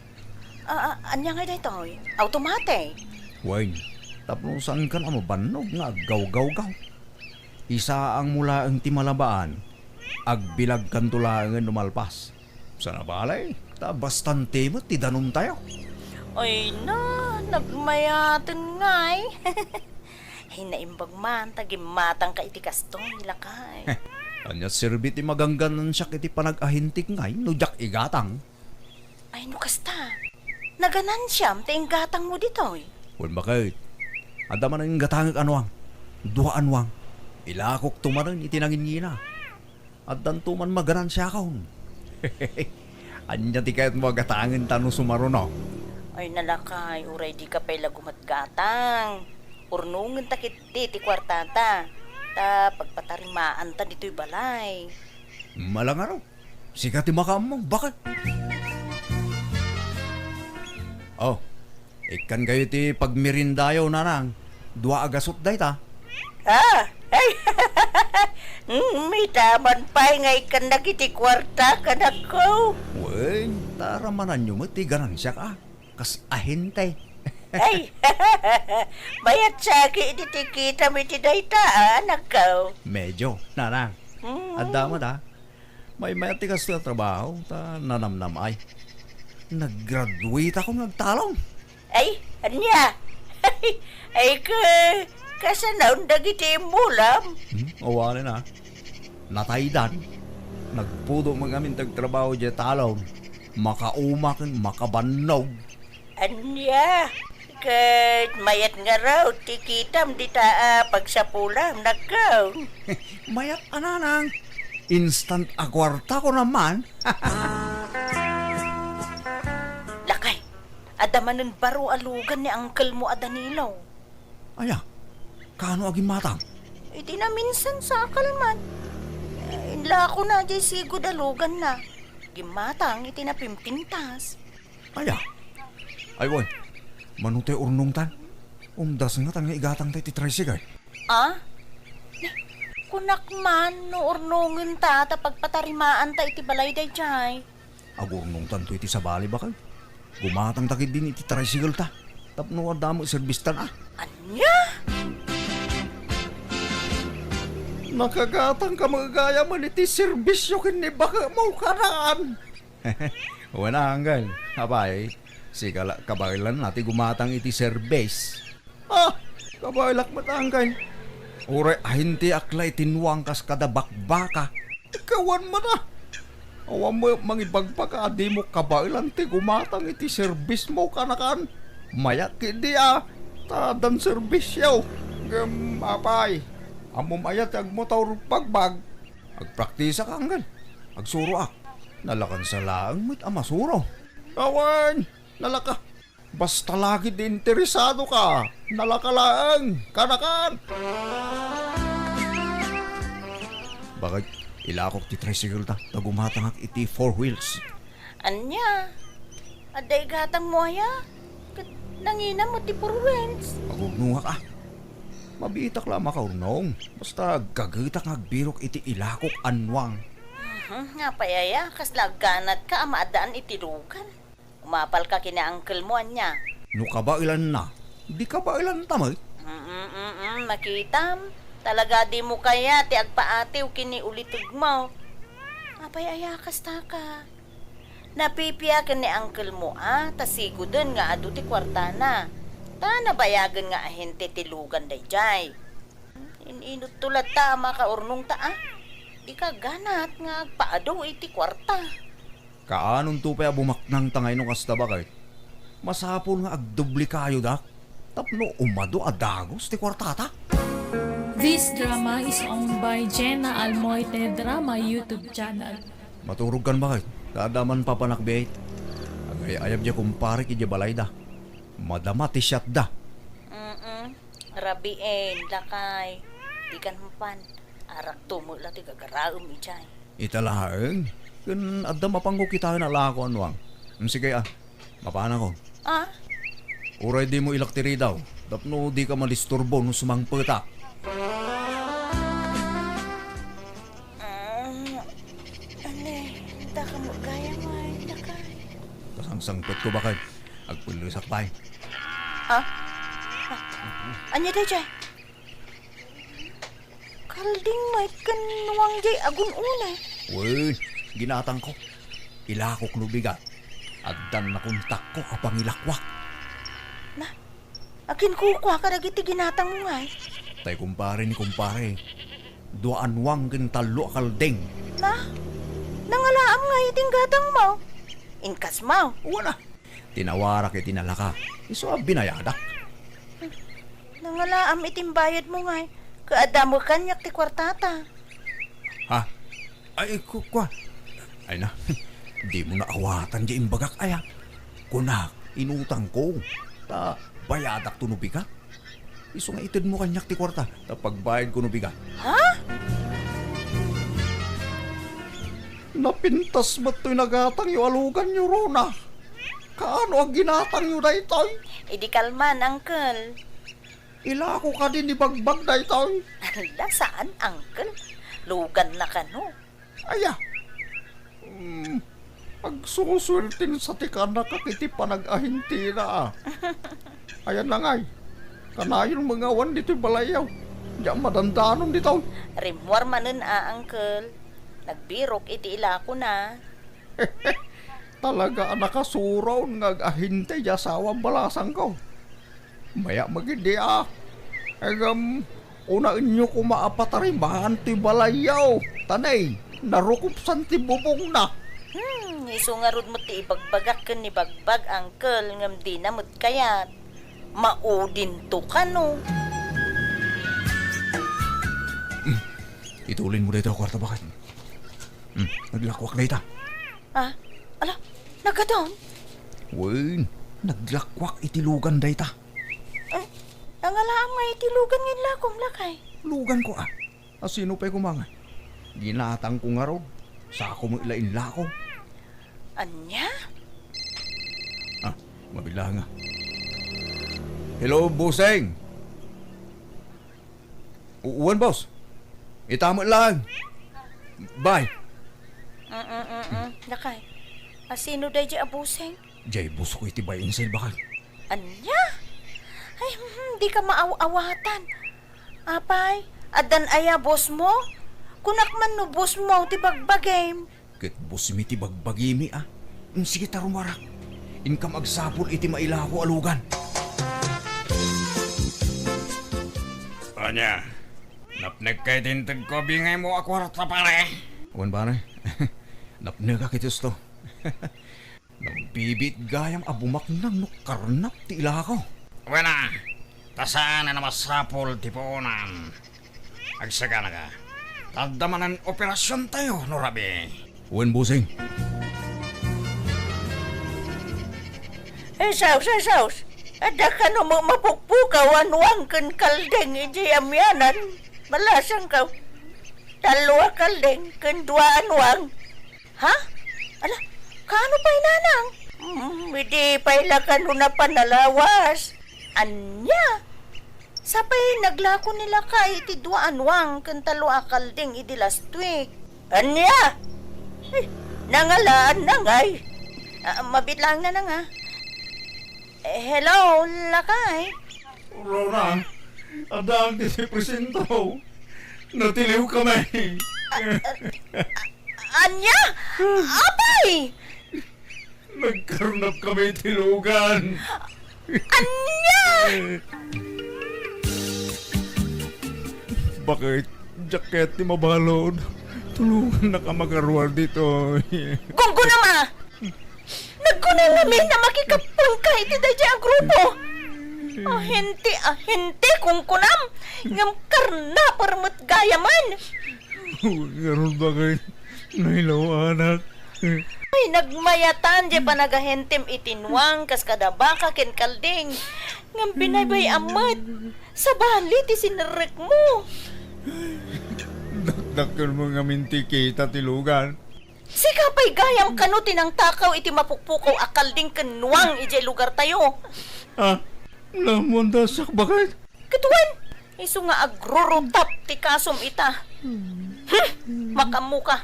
Ah, ah, ania ngay daytoy? Automatic? Wen, tapno saankan a mabannog nga aggawgawgaw. Isaangmo laeng ti malabaan. Agbilagkanto laengen no malpas. Sana balay, ta bastante met ti danumtayo. Ay na, nagmayaten ngay. Ay, naimbag man ta gimmatangka iti kastoy, lakay. Ania serbi ti magangganansiak iti panag-ahintik ngay no diak igatang? Ay, no kasta, naganansiam ta inggatangmo ditoy. Wen, baket. Adda manen gatangek a nuang. Dua a nuang. Ilakokto manen iti nanginngina. Addanto man maganansiakon. Ania ti kayatmo a gatangen ta no sumaruno? Ay, nalakay, uray dika pay la gumatgatang. Urnongenta ketdi ti kuartata. Ta pagpatarimaanta ditoy balay. Ala ngarud, sika ti makaammo, baket. Oh, ikkankayo ti pagmeriendayo, nanang. Dua a gasut dayta. Ah, ay. Mm, ita man pay nga ikkannak iti kuarta, kanakko. Wen, ta ramananyo met ti ganansiak, a. Kas ahente. Ay, mayat saki iti ti kitam iti dayta, a, anakko. Medyo, nanang. Mm. Adda met, a. Maymayat ti kastoy a trabaho, ta nanamnam-ay. Naggraduate ako nga agtalon. Ay, ania? Ay, ka-, kasanaon dagiti immulam? Hmm, awanen, a. Nataydan. Nagpudo man ngamin ti agtrabaho diay talon. Makauma ken makabannog. Ania? Ket mayat ngarud ti kitam dita a pagsapulam, nakko. Mayat a, nanang. Instant a kuarta ko naman. Lakay, adda manen baro a lugan ni uncle mo a Danilo. Aya, kaano a gimmatang? Iti naminsan, sakal man. Inlakona diay sigud a luganna. Gimmatang iti napimpintas. Aya. Ay, wen. Mano ti urnongtan? Umdas ngata nga igatangta iti tricycle. Ah? Kunak man no urnongenta ta pagpatarimaanta iti balay daydiay. Agurnongtanto iti sabali, baket. Gumatangta ketdin iti tricycle ta. Tapno adda met serbistan, a. Ania? Nakagatangka met gayam iti serbisio ken ni baketmo, kanaan. Wen a, uncle. Apay, sika la kabaelanna ti gumatang iti serbis. Ah, kabaelak met, uncle. Uray ahinteak la iti nuang kas kada bakbaka. Ikawan met, a. Awan met mangibagbag a dimo kabaelan ti gumatang iti serbismo, kanakan. Mayat ketdi, a, ta addan serbisyo. Ngem, apay, ammom aya ti agmotor bagbag? Agpraktisak, uncle. Agsuroak. Nalakansa laeng met a masuro. Awan, nalaka. Basta la ketdi interesadoka, nalaka laeng, kanakan. Baket, ilakok ti tricycle ta, ta gumatangak iti four wheels. Ania? Adda igatangmo aya? Ket nangina met ti four wheels. Agurnongak, a. Mabiitak la a makaurnong. Basta agkagetak nga agbirok iti ilakok a nuang. Mhm, apay aya, kasla agganatka a maaddaan iti lugan. Umapalka ken ni uncle mo, ania? No kabaelanna, di kabaelanta met. Mm, mm, mm, makitam. Talaga dimo kayat ti agpaatiw ken ni ulitegmo. Apay aya kastaka? Napipia ken ni uncle mo, a, ta siguden nga adu ti kuartana. Ta nabayagen nga ahente ti lugan daydiay. In-inutto latta a makaurnongta, a. Dika ganat nga agpaadu iti kuarta. Kaanonto pay a bumaknangta ngay no kasta, baket? Masapul nga agdoblekayodak tapno umadu a dagus ti kuartata. This drama is owned by Jenna Almoite Drama YouTube channel. Maturogkan, baket? Ta adda man papanak biit. Agay-ayab diay kumparek idiay balayda. Madama ti siatda. Mm-mm. Rabiin, lakay. Dikan mapan. Arakto met la ti gagaraem idiay. Ita laeng? Ken adda mapanko kitaen a lako a nuang. Mm, sige, a. Mapanakon. Ah? Uray dimo ilak ti ridaw, tapno dika madisturbo no sumangpetak. Ah, ane, daka met gayam, ay, dakay. Kasangsangpetko, baket. Agpellesak pay. Ha? Ah, ania daydiay? Kalding met ken nuang diay agun-una. Wen, ginatangko. Ilakok no bigat. Addan nakontakko a pangilakuak. Na, aginkukua kadagiti ginatangmo ngay? Tay kumpare ni kumpare. Dua a nuang ken tallo a kalding. Na, nangalaam ngay iti gatangmo? Inkasmo? Wen a. Tinawarak iti nalaka. Isu a binayadak. Nangalaam iti bayadmo ngay, ket adda met kaniak ti kuartata. Ha? Ay, ku-, kua. Ay na, dimo naawatan diay imbagak aya. Kunak, inutangko. Ta bayadakto no bigat. Isu nga itedmo kaniak ti kuarta, ta pagbayadko no bigat. Ha? Napintas met toy nagatangyo a luganyo, Rona. Kaano a ginatangyo daytoy? Idi kalman, Uncle. Ilako kadi ni Bagbag daytoy? Ala, saan, Uncle. Luganna kano. Aya. Hmm, agsusuerten sa ti kanakak iti panag-ahintena, a. Ayan na ngay. Kanayon mangawan ditoy balayyo. Diak madandanon ditoy. Rimmuar manen a, Uncle. Nagbirok iti ilakona. Talaga a nakasuron nga ag-ahinte ti asawa balasangko. Maya met idi a. Ngem, unaenyo koma a patarimaan ti balayyo. Ta nay, narukopsan ti bubongna. Hmm, isu ngarud met ti ibagbagak ken ni Bagbag, Uncle, ngem dina met kayat. Maudinto kano. Hmm, itulinmo dayta a kuarta, baket. Hmm, naglakuak dayta. Ah, ala, nagadun? Wen, naglakuak iti lugan dayta. Eh, nangalaam nga iti lugan nga inlakom, lakay. Luganko, a. A, sino pay koma ngay? Ginatangko ngarud. Sako met la inlako. Ania? Ah, mabilanga. Hello, Buseng. U-, uwan, boss. Ita met laeng. Bye. Mm, mm, mm, mm. Lakay. A, sino daydiay a Buseng? Jay, boss ko iti Buy and Sell, baket. Ania? Ay, hmm, dika maaw-awatan. Apay, addan aya boss mo? Kunak man no boss mo ti bagbagim. Ket boss mi ti bagbagimi, a. Mm, sige ta, rumuarak. Inkam agsapul iti mailako a lugan. Ania? Napnekka iti intedko a bingaymo a kuarta, pare? Wen, pare. Napnekak iti usto. Nagbibiit gayam a bumaknang no karnap ti ilako. Wen a, ta saan a masapul ti puonan. Agsaganaka. Ta adda manen operasiontayo no rabii. Wen, bossing. Ay, sus, ay, sus. Adda kano ma-, mapukpukaw a nuang ken kalding idiay amianan. Balasangko. Tallo a kalding ken dua a nuang. Ha? Ala, kaano pay, nanang? Hmm, idi pay la kano napan a lawas. Ania? Sapay naglako ni lakay iti dua a nuang ken tallo a kalding idi last week. Ania? Ay, nangalaan na ngay. Ah, mabiit laeng, nanang, a. Eh, hello, lakay. Rona, addaak ditoy presinto. Natiliwkami. Ah, ah, ah, ania? Apay! Nagkarnapkami iti lugan. Ania? Baket, diak kayat ti mabalud. Tulongannaka a makaruar ditoy. Gunggunam a! Nagkunam ngamin a makikappengka iti daydiay a grupo. Ahente, ahente, kunkunam, ngem karnaper met gayamen. Ngarud, baket, nailaw, anak. Ay, nagmayatan diay panagahentem iti nuang kas kada baka ken kalding. Ngem binaybay-am met. Sabali ti sinerrekmo. Dakdakkelmo ngamin ti kita ti lugan. Sika pay gayam kano ti nangtakaw iti mapukpukaw a kalding ken nuang idiay lugartayo. Ah, naammoanda siak baket? Ket wen, isu nga agrurutap ti kasom ita. Hmm, makaammoka.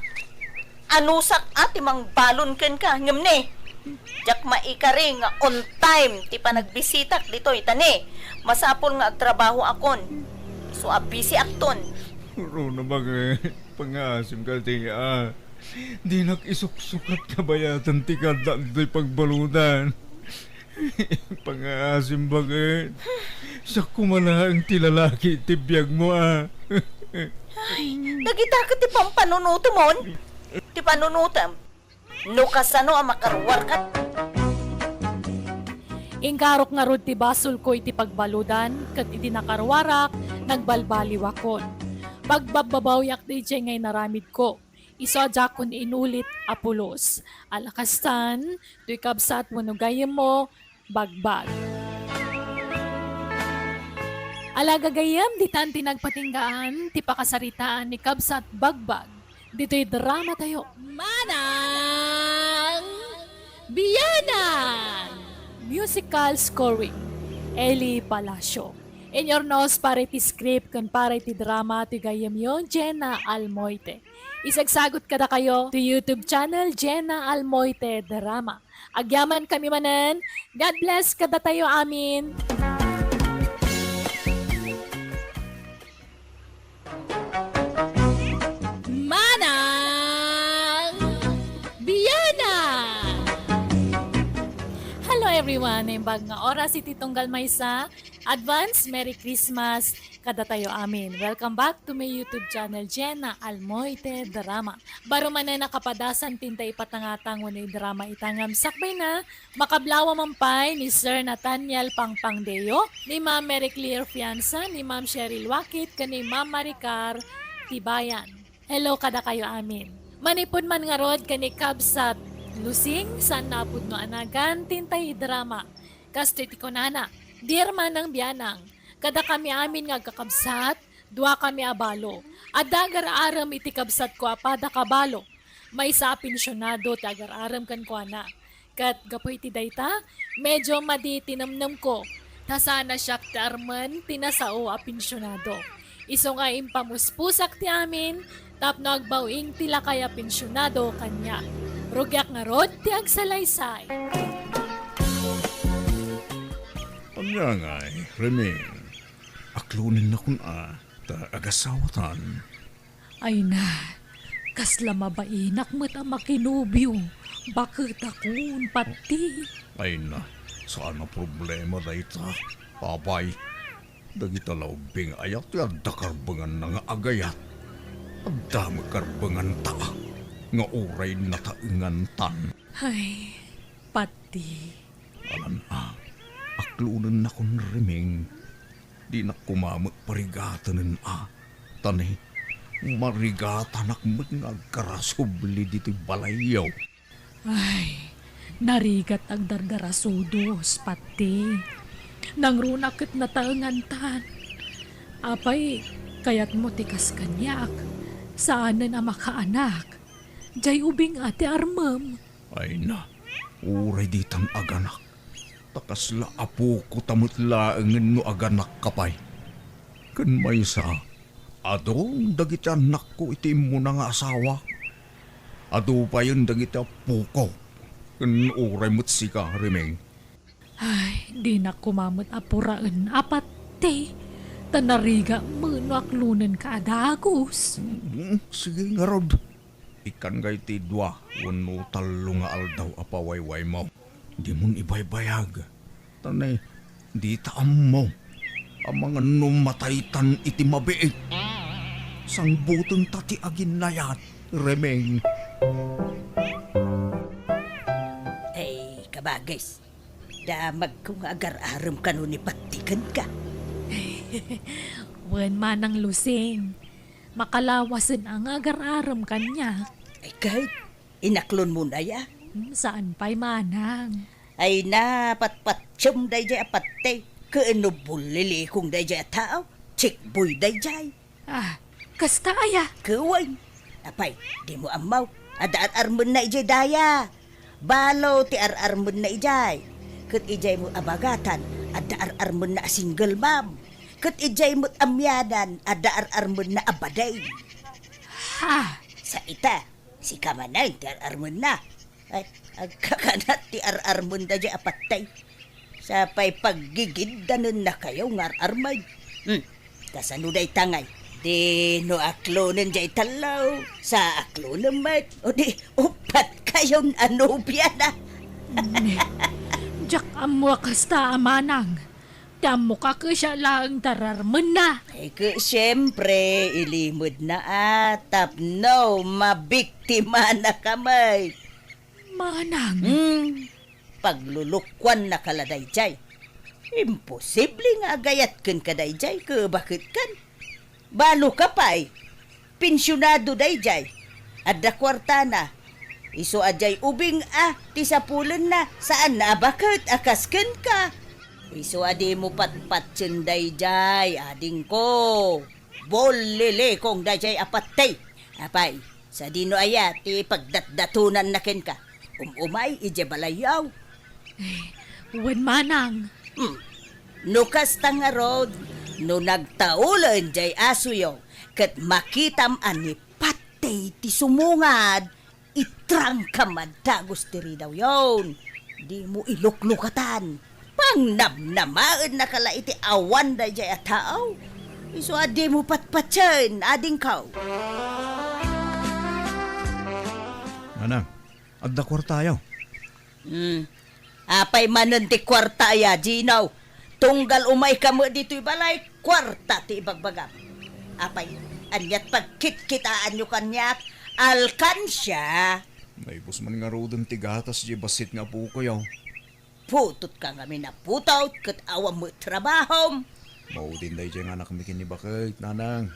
Anusak a ti mangbalon kenka, ngem ne, diak maikari nga on time ti panagbisitak ditoy, ta ne, masapul nga agtrabahoakon. Isu a bisiakton. Runa, baket, pangaasim kadi, a. Dinak isuksukat nga bayaten ti kaaddaak ditoy pagbaludan. Pangaasim, baket. Siak koma laeng ti lalaki iti biagmo, a. Ay, dagita ket ti pampanunotemon? Ti panunotem? No kasano a makaruarka? Inkarok ngarud ti basolko iti pagbaludan, ket idi nakaruarak, nagbalbaliwakon. Pagbabbabawiak daydiay nga inaramidko. Isu a diakon inulit a pulos. Ala kastan, toy kabsat wenno gayyemmo, Bagbag. Ala gagayyem, ditan ti nagpatinggaan ti pakasaritaan ni Kabsat Bagbag ditoy dramatayo. Manang Bianang! Musical scoring, Eli Palacio. Inurnos para iti script ken para iti drama ti gayyemyo, Jenna Almoite. Isagsagot kadakayo ti YouTube channel, Jenna Almoite Drama. Agyamankami manen. God bless kadatayo amin. Manang Bianang! Hello everyone! Naimbag nga oras iti tunggal maysa. Advance Merry Christmas kadatayo amin. Welcome back to my YouTube channel, Jenna Almoite Drama. Baro manen a kapadasan ti inta ipatangatang wenno idrama ita ngem sakbayna, makablaaw man pay ni Sir Nathaniel Pangpangdeo, ni Ma'am Mary Claire Fianza, ni Ma'am Cheryl Wakit, ken ni Ma'am Maricar Tibayan. Hello kadakayo amin. Manipud man ngarud ken ni Kabsat Lusing, saan a pudno a nagan ti inta idrama. Kastoy ti kunana, Dear Manang Bianang, kadakami amin nga agkakabsat, duakami a balo. Adda agar-arem iti kabsatko a pada kabalo. Maysa a pensionado ti agar-arem kenkuana. Ket gapu iti dayta, medyo madi ti nemnemko, ta saan a siak ti armen ti nasao a pensionado. Isu nga impamuspusak ti amin tapno agbaw-ing ti lakay a pensionado kaniak. Rugiak ngarud ti agsalaysay. Ania ngay, Reming? Aklonennakon a, ta agasawatan. Ay na, kasla mabainak met a makinobio, baketakon, Patti. Ay na, saan a problema dayta, apay. Dagita la ubbing aya ti adda karbenganna nga agayat. Adda met karbenganta nga uray nataengantan. Ay, Patti. Alan a, aklonennakon, Reming. Dinak koma met parigatenen a, ta ne, marigatanak met nga agkarasubli ditoy balayyo. Ay, narigat agdardarasudos, Patti. Nangruna ket nataengantan. Apay, kayatmo ti kas kaniak, saanen a makaanak. Jay ubing a ti armem. Ay na, uray ditan aganak, ta kasla apoko ta met laengen no aganakka pay. Ken maysa, adu dagiti annakko iti immuna nga asawak. Adu payen dagiti appoko, ken uray met sika, Reming. Ay, dinak koma met a puraen a Patti, ta narigat met no aklonenka a dagus. Mm, sige ngarud. Ikkanka iti dua wenno tallo nga aldaw a pawaywaymo. Dimon ibaybayag. Ta ne, dita ammo. Amangan no mataytan iti mabiit. Sangbutenta ti aginnayat, Reming. Ay, kabagis. Damagko nga agar-arem kano ni Patti kenka. Wen, Manang Lusing, makalawasen a nga agar-arem kaniak. Ay, ket, inaklonmon aya? Hmm, saan pay, Manang. Ay na, patpatiem dayjay a Patti. Ken no bullilikong dayjay a tao, checkboy dayjay. Ah, kasta aya? Ket wen. Apay, dimo ammo. Adda ar-armenna idiay daya. Balo ti ar-armenna idiay. Ket idiay met a bagatan, adda ar-armenna a single mom. Ket idiay met a mianan, adda ar-armenna a bading. Ha? Sa ita, sika manen ti ar-armenna. Ay, agkakanat ti ar-armen daydiay a patay. Sapay paggigiddanennakayo nga ar-armen. Hmm. Kasano dayta ngay? Di no aklonen diay tallo, sa aklonen met, o di uppat kayon a nobiana. Ne, diak ammo a kasta a manang. Ti ammok a kasiak laeng ti ar-armenna. Ay, ket siempre, ilimedna a tapno mabiktimanaka met. Manang. Hmm, paglulukuannaka la daydiay. Imposible nga agayat kenka daydiay, ket baket kan? Baloka pay. Pensionado daydiay. Adda kuartana. Isu a diay ubing a ti sapulenna, saanna a baket a kas kenka. Isu a dimo patpatien daydiay, adingko. Bullilikong daydiay a patti. Apay, sadino aya ti pagdatdatonanna kenka? Um-umay idiay balayyo. Eh, wen manang. Hmm. No kasta ngarud, no nagtaulen diay asuyo, ket makitam a ni patti ti sumungad, itrangkam a dagus ti ridawyon. Dimo iluklukatan. Pangnamnamaennaka la iti awan daydiay a tao. Isu a dimo patpatien, adingko. Manang, adda kuartayo. Hmm. Apay manen ti kuarta aya, Gino? Tunggal umayka met ditoy balay, kuarta ti ibagbagam. Apay, aniat pagkitkitaanyo kaniak? Alkansia! Naibus man ngaruden ti gatas diay bassit nga apokoyo. Putotka ngamin a putot ket awan met trabahom. Maudin daydiay nga anakmi ken ni baket, nanang.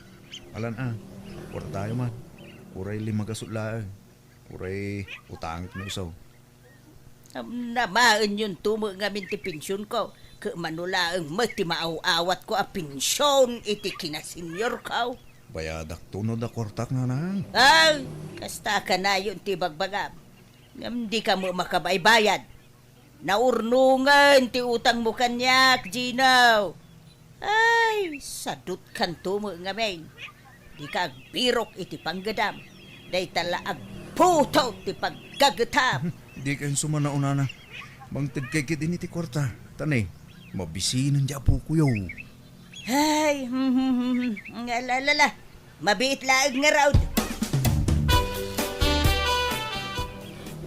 Alan a, kuartayo man. Uray lima gasut laeng. Uray utangek no isu. Am-, namaenyon to met ngamin ti pensionko, ket mano laeng met ti maaw-awatko a pension iti kinaseniorko. Bayadakto no adda kuartak, nanang. Ay, kasta kanayon ti bagbagam. Ngem dika met makabaybayad. Naurnongen ti utangmo kaniak, Gino. Ay, sadutkanto met ngamin. Dika agbirok iti panggedam. Dayta la agputot ti paggagetam. Dika insumanao, nana. Mangtedkay ketdi iti kuarta. Ta ne, mabisinen diay apokoyo. Ay, hmm, hmm, hmm, hmm. Nga, la, la, la. Mabiit laeng ngarud.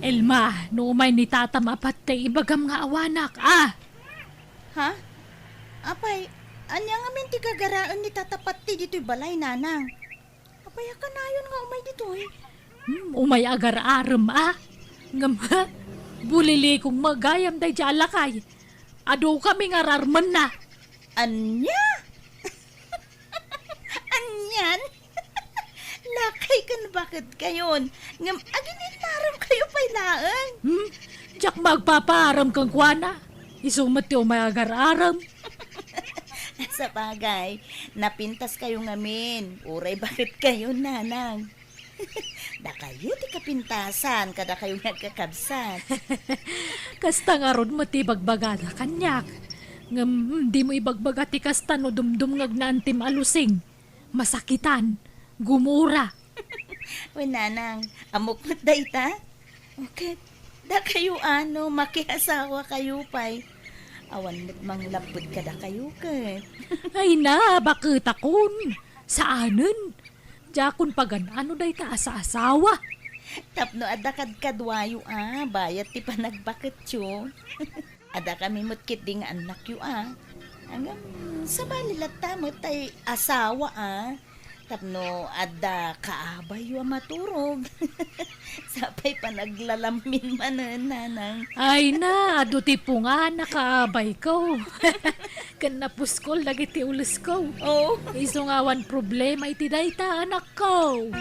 Elma, no umay ni tatam a patti, ibagam nga awanak, a? Ha? Apay, ania ngamin ti gagaraen ni tata patti ditoy balay, nanang? Apay a kanayon nga umay ditoy? Hmm, umay agar-arem, a? Ngem, ha? Bulilikong met gayam daydiay a lakay. Adu kami nga ar-armenna. Ania? Anian? Lakay ken baket kayon, ngem agin-innaramkayo pay laeng. Hmm? Diak met agpapaarem kenkuana. Isu met ti umay agar-arem. Sabagay, napintaskayo ngamin. Uray baket kayon, nanang. Dakayo ti kapintasan, kadakayo nga agkakabsat. Kasta ngarud met ti ibagbagada kaniak. Ngem, dimo ibagbaga ti kasta no dumdumngegna antim a lusing, masakitan, gumura. Wen, nanang, ammok met dayta? Ket, dakayo a no, makiasawakayo pay. Awan met manglapped kadakayo ket. Ay na, baketakon. Saanen. Diakon pagan-ano dayta a saasawa. Tapno adda kadkaduayo a bayat ti panagbaketyo. Adda kami met ketdi nga annakyo a. Ngem, sabali latta met tay asawa a. Tapno adda kaabayyo a maturog. Sapay panaglalammin manen, nanang. Ay na, adu ti pungan a kaabayko. Ken napuskol dagiti ulesko. Oo. Isu nga awan problema iti dayta, anakko.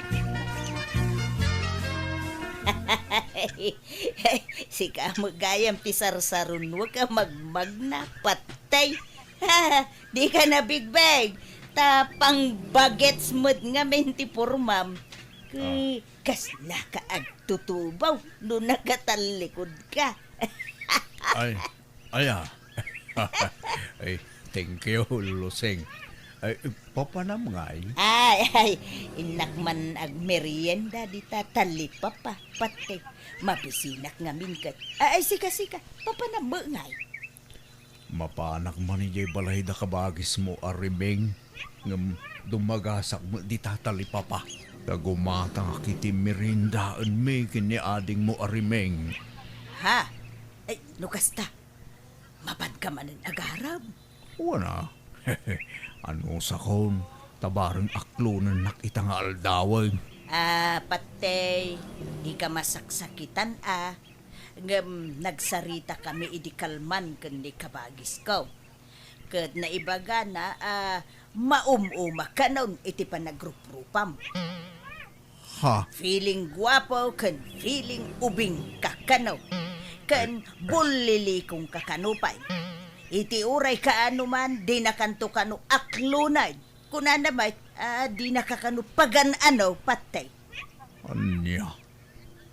Sika met gayam ti sarsarunoek a magmagna, patay. Dika nabigbeg, ta pangbagets met ngamin ti pormam. Ket kasnaka agtutubaw no nakatallikudka. Ay, Aya. Ay, thank you, Lusing. Ay, papanam ngay? Ay, ay, innak man agmerienda dita talipapa, pati. Mabisinak ngamin ket. Ay, ay, sika, sika, papanam met ngay? Mapanak man idiay balayda kabagismo a Rimeng, ngem dumagasak met dita talipapa. Ta gumatangak iti meriendaenmi ken ni adingmo a Rimeng. Ha? Ay, no kasta, mapanka manen agarem? Wen a. Anusakon, ta bareng aklonennak ita nga aldawen. Ah, patey, dika masaksakitan a. Ngem nagsaritakami idi kalman ken ni kabagisko. Ket naibagana a maum-umak kanon iti panagruprupam. Ha? Feeling guapo ken feeling ubing ka kano. Ken bullilikong ka kano pay. Iti uray kaano man, dinakanto kano aklonen. Kunana met, ah, dinaka kano pagan-ano, patey. Ania?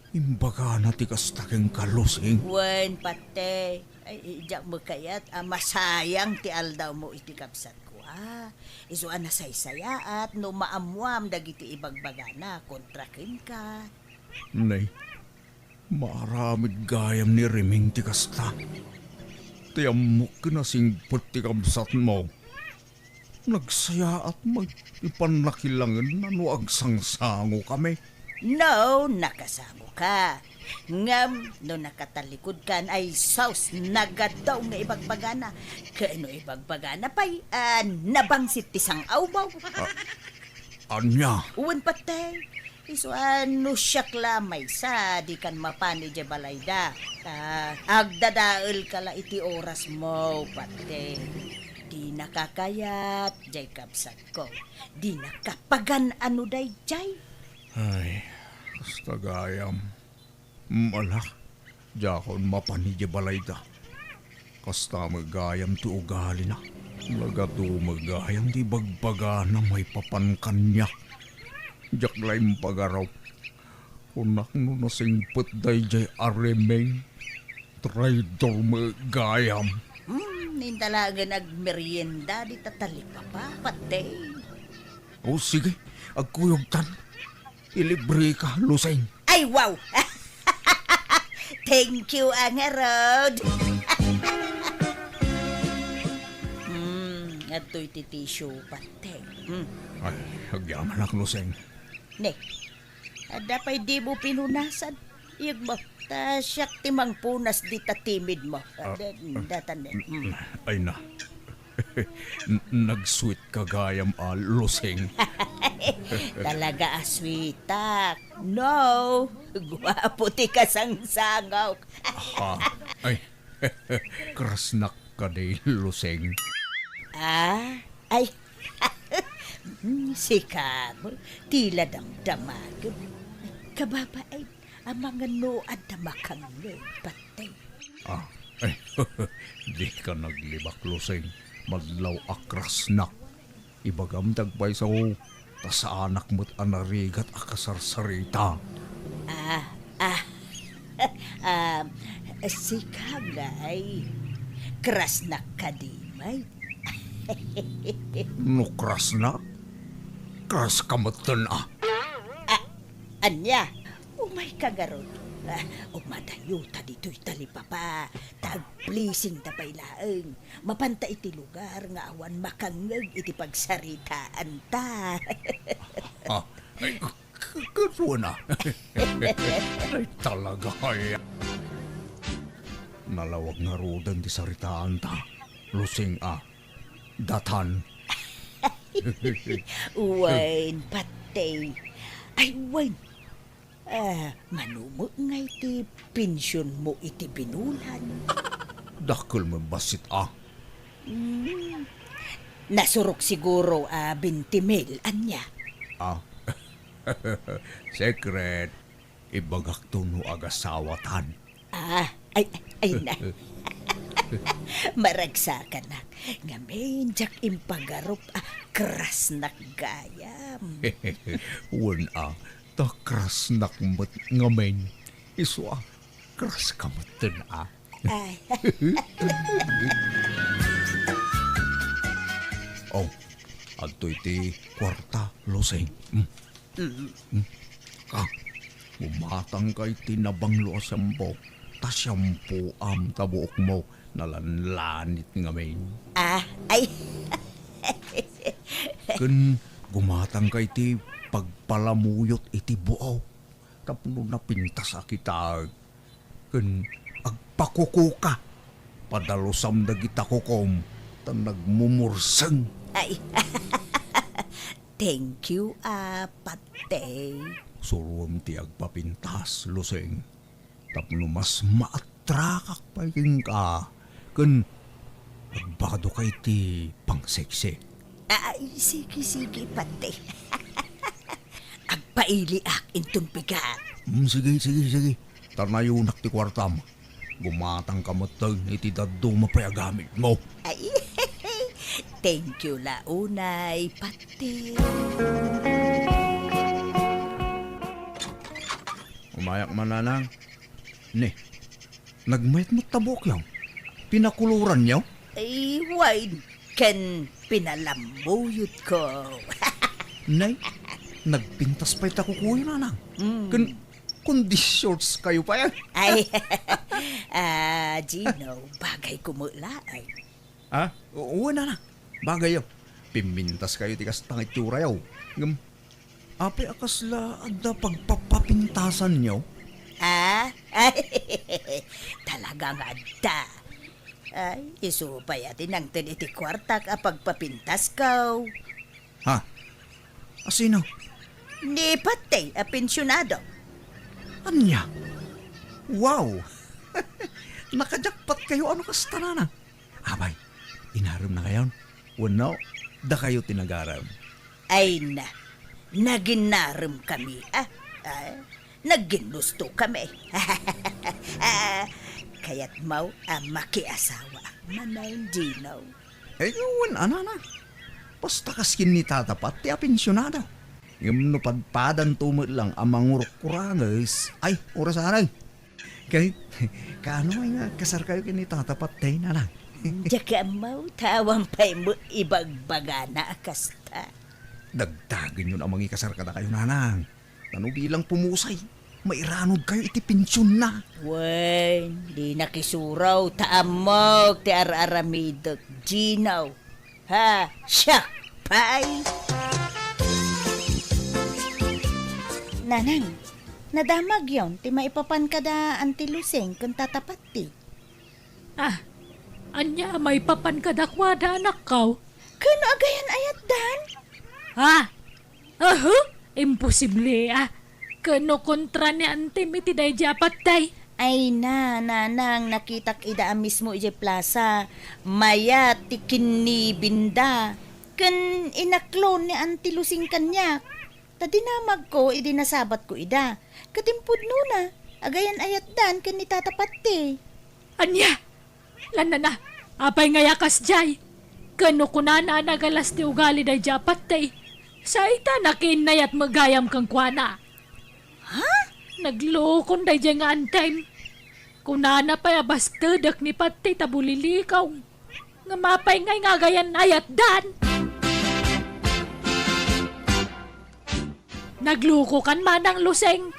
Imbagana ti kasta kenka, Lusing? Wen, patey. Ay, diak met kayat a masayang ti aldawmo iti kabsatko, a. Isu a nasaysayaat no maammoam dagiti ibagbagana kontra kenka. Nay, maaramid gayam ni Rimeng ti kasta. Ti ammok ken a singpet ti kabsatmo. Nagsayaat met ti pannakilangenna no agsangsangokami. No, nakasangoka. Ngem no nakatalikudkan, ay sus, nagadaw nga ibagbagana. Ken no ibagbagana pay, ah, nabangsit ti sang-awmo. Ah, ania? Wen, patey. Isu a no siak la maysa, dikan mapan idiay balayda. Ta agdadaelka la iti orasmo, patey. Dinaka kayat, diay kabsatko. Dinaka pagan-ano daydiay. Ay, kasta gayam. Mala, diakon mapan idiay balayda. Kasta met gayam ti ugalina. Nagadu met gayam ti ibagbagana maipapan kaniak. Diak la impagarup. Kunak no nasingpet daydiay a Rimeng, traidor met gayam. Hmm, inta laengen agmerienda dita talipapa, patey. O, sige, agkuyogtan. Ilibreka, Lusing. Ay, wow! Thank you, a ngarud. Hmm, adtoy ti tissue, patey. Hmm. Ay, agyamanak, Lusing. Ne, adda pay dimo pinunasan? Iyegmo, ta siak ti mangpunas dita timidmo. Ah, da-, ah, datan, eh. Mm. Ay na. N-, nag-sweet ka gayam a, Lusing. Talaga a sweetak. No, guapo ti kasangsangaw. Ha? Ay, krasnak kadi, Lusing. Ah, ay. Hmm, sika, tila damdamagen. Kababain, amangan no adda makangngeg, patey. Ah, ay, dika naglibak, Lusing. Madlaw a krasnak. Ibagam ti agpayso, ta saanak met a narigat a kasarsarita. Ah, ah. Ah, sika ngay, krasnak kadi met? No krasnak, kraska metten a. Ah, ania? Umayka ngarud. Ah, umadayota ditoy talipapa. Ta agblessingta pay laeng. Mapanta iti lugar nga awan makangngeg iti pagsaritaanta. Ah, ay, k-, k-, kasuana. Ay, talaga, ay. Nalawag ngaruden ti saritaanta, Lusing a. Datan. Wen, patey. Ay, wen. Ah, mano met ngay ti pensionmo iti binulan? Dakkel met bassit a. Hmm. Nasurok siguro a twenty mil, ania? Ah. Secret. Ibagakto no agasawatan. Ah, ay, ay na. Maragsakanak. Ngamin, diak impagarup a krasnak gayam. Wen a, ta krasnak met ngamin. Isu a, kraska metten a. Ay. Oh, adtoy ti kuarta, Lusing. Hmm. Mm. Hmm. Ah, gumatangka iti nabanglo a shampoo. Ta shampoom ta buokmo nalanlanit ngamin. Ah, ay. Ken gumatangka iti pagpalamuyot iti buok tapno napintas a kitaek. Ken agpakukuka. Padalusam dagita kukom ta nagmumurseng. Ay. Thank you, a, Patey. Suroem ti agpapintas, Lusing. Tapno mas maatrakak pay kenka, ken agbado kay ti pangseksi. Ay, sige, sige, Patey. Agpailiak inton bigat. Mm, sige, sige, sige. Ta nayonak ti kuartam. Gumatangka met iti dadduma pay a gamitmo. Ay, thank you la unay, Patey. Umayak man, Nanang. Ne, nagmayat met ta buokyo. Pinakuloranyo? Ay, wen, ken pinalamuyotko. Nay, nagpintas pay ta kukuyo, Nanang. Mm. Ken kundi shorts kayo pay, ah. Ay, ah, Gino, bagayko met laeng. Ah, wen, Nanang. Bagayyo. Pimmintas kayo ti kasta nga iturayo. Ngem, apay a kasla adda pagpapapintasanyo? Ah? Ay, talaga nga adda. Ay, isu pay a ti nangted iti kuartak a pagpapintasko. Ha? Asino? Ni Patey a pensionado. Ania? Wow! Nakajakpat kayo, ano kasta, Nanang? Apay, inarem na kayon? Wenno, dakayo ti nagarem? Ay na, naginarem kami, ah. Ah, nagginnusto kami. Ah, kayatmo a makiasawa, Manang Gino? Ay, wen, Nanang. Basta kas ken ni Tata Patey a pensionado. Ngem no padpadanto met lang a mangurkuranges, ay, orasanen. Kay, kaano nga kasar kayo ken ni Tata Patey, Nanang? Diak ammo, ta awan pay met ibagbagana a kasta. Dagdagenyon a mangikasar kadakayo, Nanang. Ta no bilang pumusay, mairanod kayo iti pensionna. Wen, dinak isuro, ta ammok ti ar-aramidek, Gino. Ha, siak pay! Nanang, nadamagyon ti maipapan kada Auntie Lusing ken Tata Patey. Ah, ania a maipapan kadakuada, anakko? Ken agayan-ayatdan? Ha? Aha, imposible, ah. Ken no kontra ni Antem iti daydi a Patey? Ay na, Nanang, nakitak ida a mismo idiay plasa. Mayat ti kinnibinda. Ken inaklon ni Auntie Lusing kaniak. Ta dinamagko idi nasabatko ida. Ket impudnona, agayan-ayatdan ken ni Tata Patey. Ania? Lanana, apay ngay a kasdiay? Ken no kunana a nagalas ti ugali daydi a Patey, saita nakiinnayat met gayam kenkuana. Ha? Naglukon daydiay nga Antem. Kunana pay a bastedek ni Patey ta bulilikaw. Ngem apay ngay nga agayan-ayatdan? Naglukokan, Manang Lusing.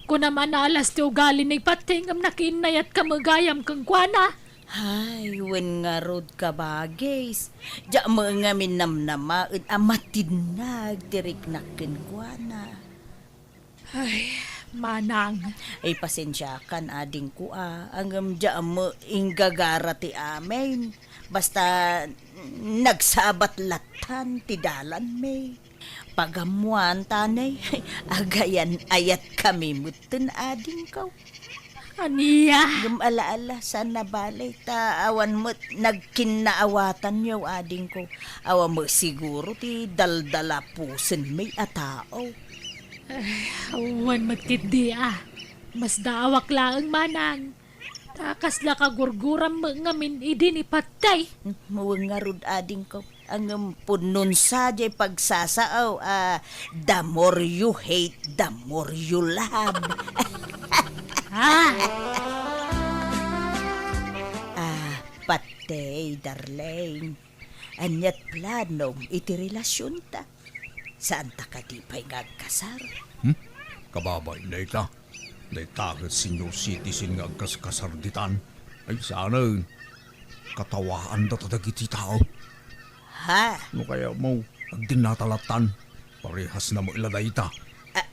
Kunam a naalas ti ugali ni Patey ngem nakiinnayatka met gayam kenkuana. Ay, wen ngarud, kabagis. Diak met ngamin namnamaen a matinnag ti riknak kenkuana. Ay, Manang. Ay, pasensiakan, adingko, a. Ngem diak met inggagara ti amin. Basta, nagsabat lattan ti dalanmi. Pagammoan, tanay, agayan-ayatkami metten, adingko. Ania? Ngem ala-ala, saan a bale, ta awan met nagkinnaawatanyo, adingko. Awan met siguro ti daldalapusenmi a tao. Ay, awan met ketdi, a. Masdaawak laeng, Manang. Ta kasla kagurguram met ngamin idi ni Patey. Wen ngarud, adingko. Ngem pudnon sa diay pagsasao a the more you hate, the more you love. Ah! Patey, darling. Ania't planom iti relasionta? Saanta kadi pay nga agkasar? Hmm? Kababain dayta. Dayta ket senior citizen nga agkaskasar ditan. Ay, saanen. Katawaanda ta dagiti tao. Ha? No kayatmo, agdennata lattan. Parehas na met la dayta. A-,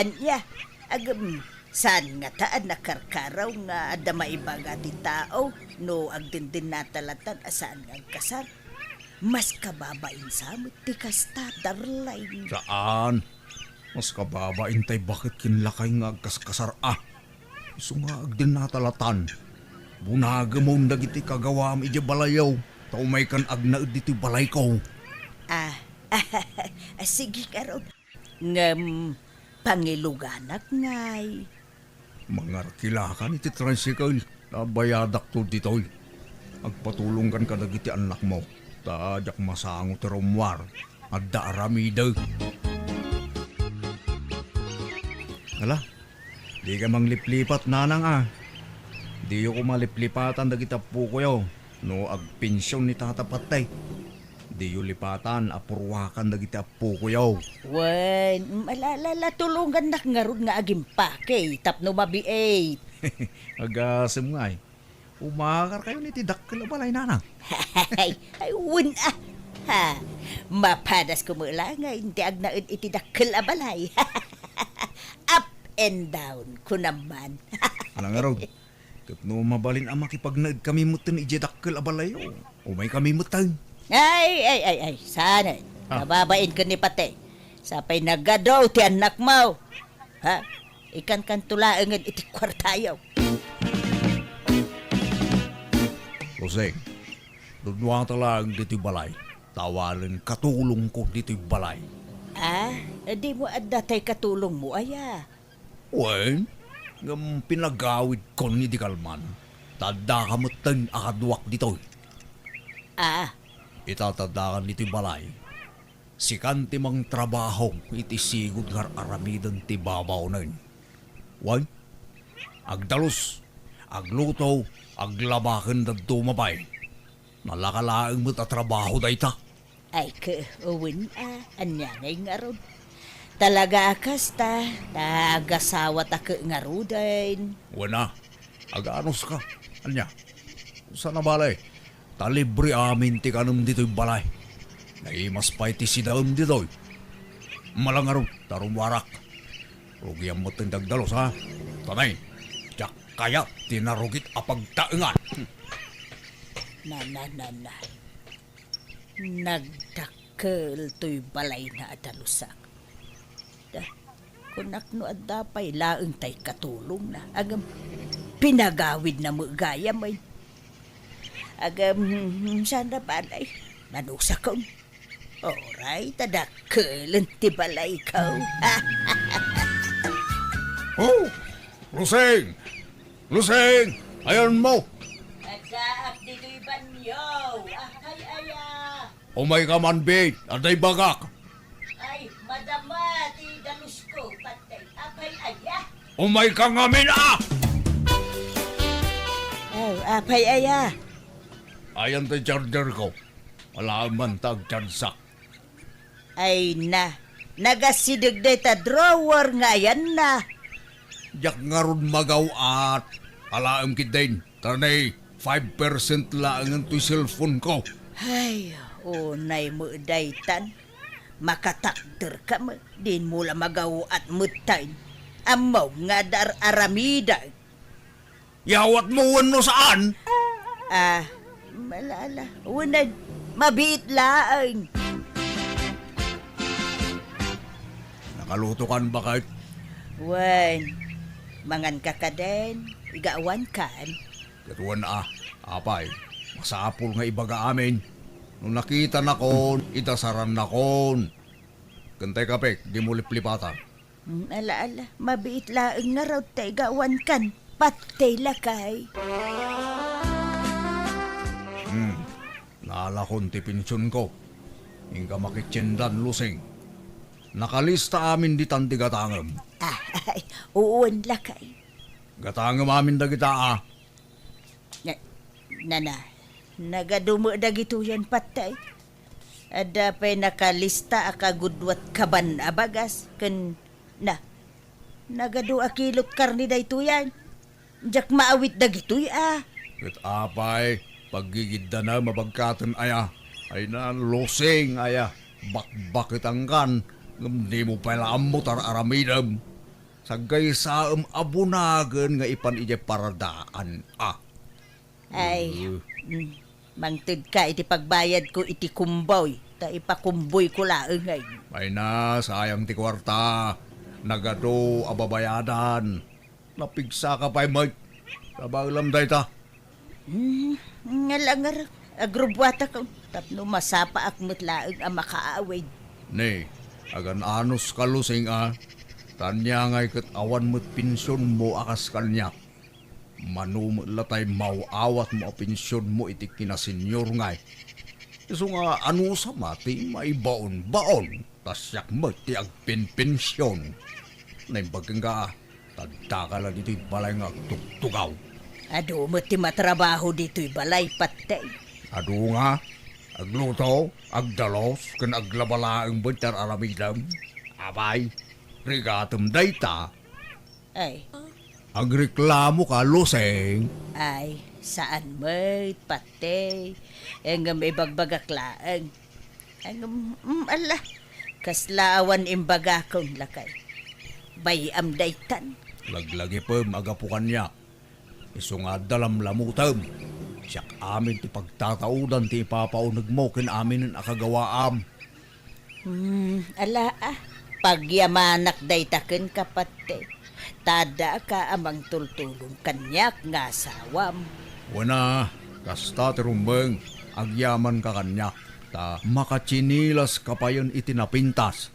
ania? Agem, saan ngata a nakarkaraw nga adda maibaga ti tao no agdendennata lattan a saan nga agkasar? Mas kababain sa met ti kasta, darling. Saan. Mas kababain tay baket ken lakay nga agkaskasar a. Isu nga agdennata lattan. Bunagemon dagiti kagawam idiay balayyo, ta umaykan agnaed ditoy balayko. Ah, sige ngarud. Ngem pangiluganak ngay. Mangarkilakan iti tricycle, ta bayadakto ditoy. Agpatulongkan kadagiti annakmo, ta diak masango ti rummuar. Adda aramidek. Ala, dika mangliplipat, nanang a. Diyo koma liplipatan dagiti appokoyo no agpension ni Tata Patey. Diyo lipatan a purwakan dagiti appokoyo. Wen, ala, ala, ala, tulongannak ngarud nga agimpake tapno mabiit. Agasem ngay. Umakarkayon iti dakkel a balay, nanang. Ay, ay, wen a. Ha, mapadasko met laeng nga iti agnaed iti dakkel a balay. Up and down, kunam man. Ala ngarud, ket no mabalin a makipagnaedkami metten idiay dakkel a balayyo, umaykami metten. Ay, ay, ay, ay, saanen. Ah. Kababain ken ni Patey. Sapay nagadu ti annakmo. Ha? Ikankanto laengen iti kuartayo. Roseng, dunnuata laeng ditoy balay. Ta awanen katulongko ditoy balay. Ah, dimo adda tay katulongmo aya? Wen, ngem pinagawidkon idi kalman. Ta addaka metten a kaduak ditoy. Ah. Ita ta addakan ditoy balay. Sikan ti mangtrabaho iti sigud nga ar-aramiden ti babaonen. Wen, agdalus, agluto, aglaba ken dadduma pay. Nalaka laeng met a trabaho dayta. Ay, ke, wen a, ania ngay ngarud? Talaga a kasta, ta agasawata ke ngaruden. Wen a, aganuska. Ania? Sana bale, ta libre amin ti kanem ditoy balay. Naimas pay ti sidaem ditoy. Ala ngarud, ta rummuarak. Rugiam metten ti agdalus, ha? Tanay, diak kayat ti narugit a pagtaengan. Na, na, na, na. Nagdakkel toy balayna a dalusak. Da, kunak no adda pay laeng tay katulongna. Agem, pinagawidna met gayam, ay. Agem, saan a balay? Manusakon. Oray, ta dakkelen ti balayko. Oh, Roseng! Roseng! Ayanmo! Addaak ditoy banio. Apay aya? Umayka man, bi. Adda ibagak. Ay, madama ti dalusko, Patey. Apay aya? Umayka ngamin, a! Oh, apay aya? Ayan ti chargerko. Alaem man ta agchargeak. Ay na, nagasideg dayta drawer nga ayanna. Diak ngarud magaw-at. Alaem ketdin, ta nay five percent laengen toy cellphone-ko. Ay, unay met daytan. Makatakderka met, dinmo la magaw-at metten. Ammom nga adda ar-aramidek. Yawatmo wenno saan? Ah, ala, ala. Wen, mabiit laeng. Nakalutokan, baket? Wen, manganka kadin, igawankan. Ket wen a, apay, masapul nga ibaga amin. No nakitanakon, idasarannakon. Ken tay kapek, dimo liplipatan. Hmm, ala, ala, mabiit laeng ngarud ta igawankan. Patey, lakay. Hmm, naalakon ti pensionko. Inka makitiendan, Lusing. Nakalista amin ditan ti gatangem. Ah, ay, wen, lakay. Gatangem amin dagita, a. Na, nana, Nagadu met dagitoyen, Patey. Adda pay nakalista a kagudua ket kaban a bagas ken na, nagadu a kilot karne daytoyen. Diak maawit dagitoy a. Ket apay, paggigiddanem a bagkaten aya? Ay na, Lusing aya, bakbaketangkan, ngem dimo pay la ammo ti ar-aramidem. Saggaysaem a bunagen nga ipan idiay paradaan a. Ay, Eh. mm, mangtedka iti pagbayadko iti kumboy, ta ipakumboyko laeng ay. Ay na, sayang ti kuarta. Nagadu a babayadan. Napigsaka pay met. Kabaelam dayta. Hmm, nga langar, agrubbuatakon, tapno masapaak met laeng a makaawid. Ne, agan-anos ka, Lusing a, ta ania ngay ket awan met pensionmo a kas kaniak. Mano met la tay maw-awatmo a pensionmo iti kinasenyor ngay. Isu nga anusam a ti maibaon-baon, ta siak met ti agpenpension. Naimbag kenka, tagdaka la ditoy balay nga agtugtugaw. Adu met ti matrabaho ditoy balay, Patey. Adu nga, agluto, agdalos, ken aglaba laeng met ti ar-aramidem. Apay, rigatem dayta. Ay. Agreklamo ka, Lusing. Ay, saan met, Patey. Ngem ibagbagak laeng. Ngem, mm, ala, kasla awan imbagakon, lakay. Bay-am daytan. Laglagipem a gapu kaniak. Isu nga adda lamlamutem. Siak amin ti pagtataudan ti ipapaunegmo ken aminen a kagawaam. Hmm, ala a, pagyamanak dayta kenka, Patey. Ta addaka a mangtultulong kaniak nga asawam. Wen a, kasta ti rumbeng, agyamanka kaniak, ta makatsinilaska payen iti napintas.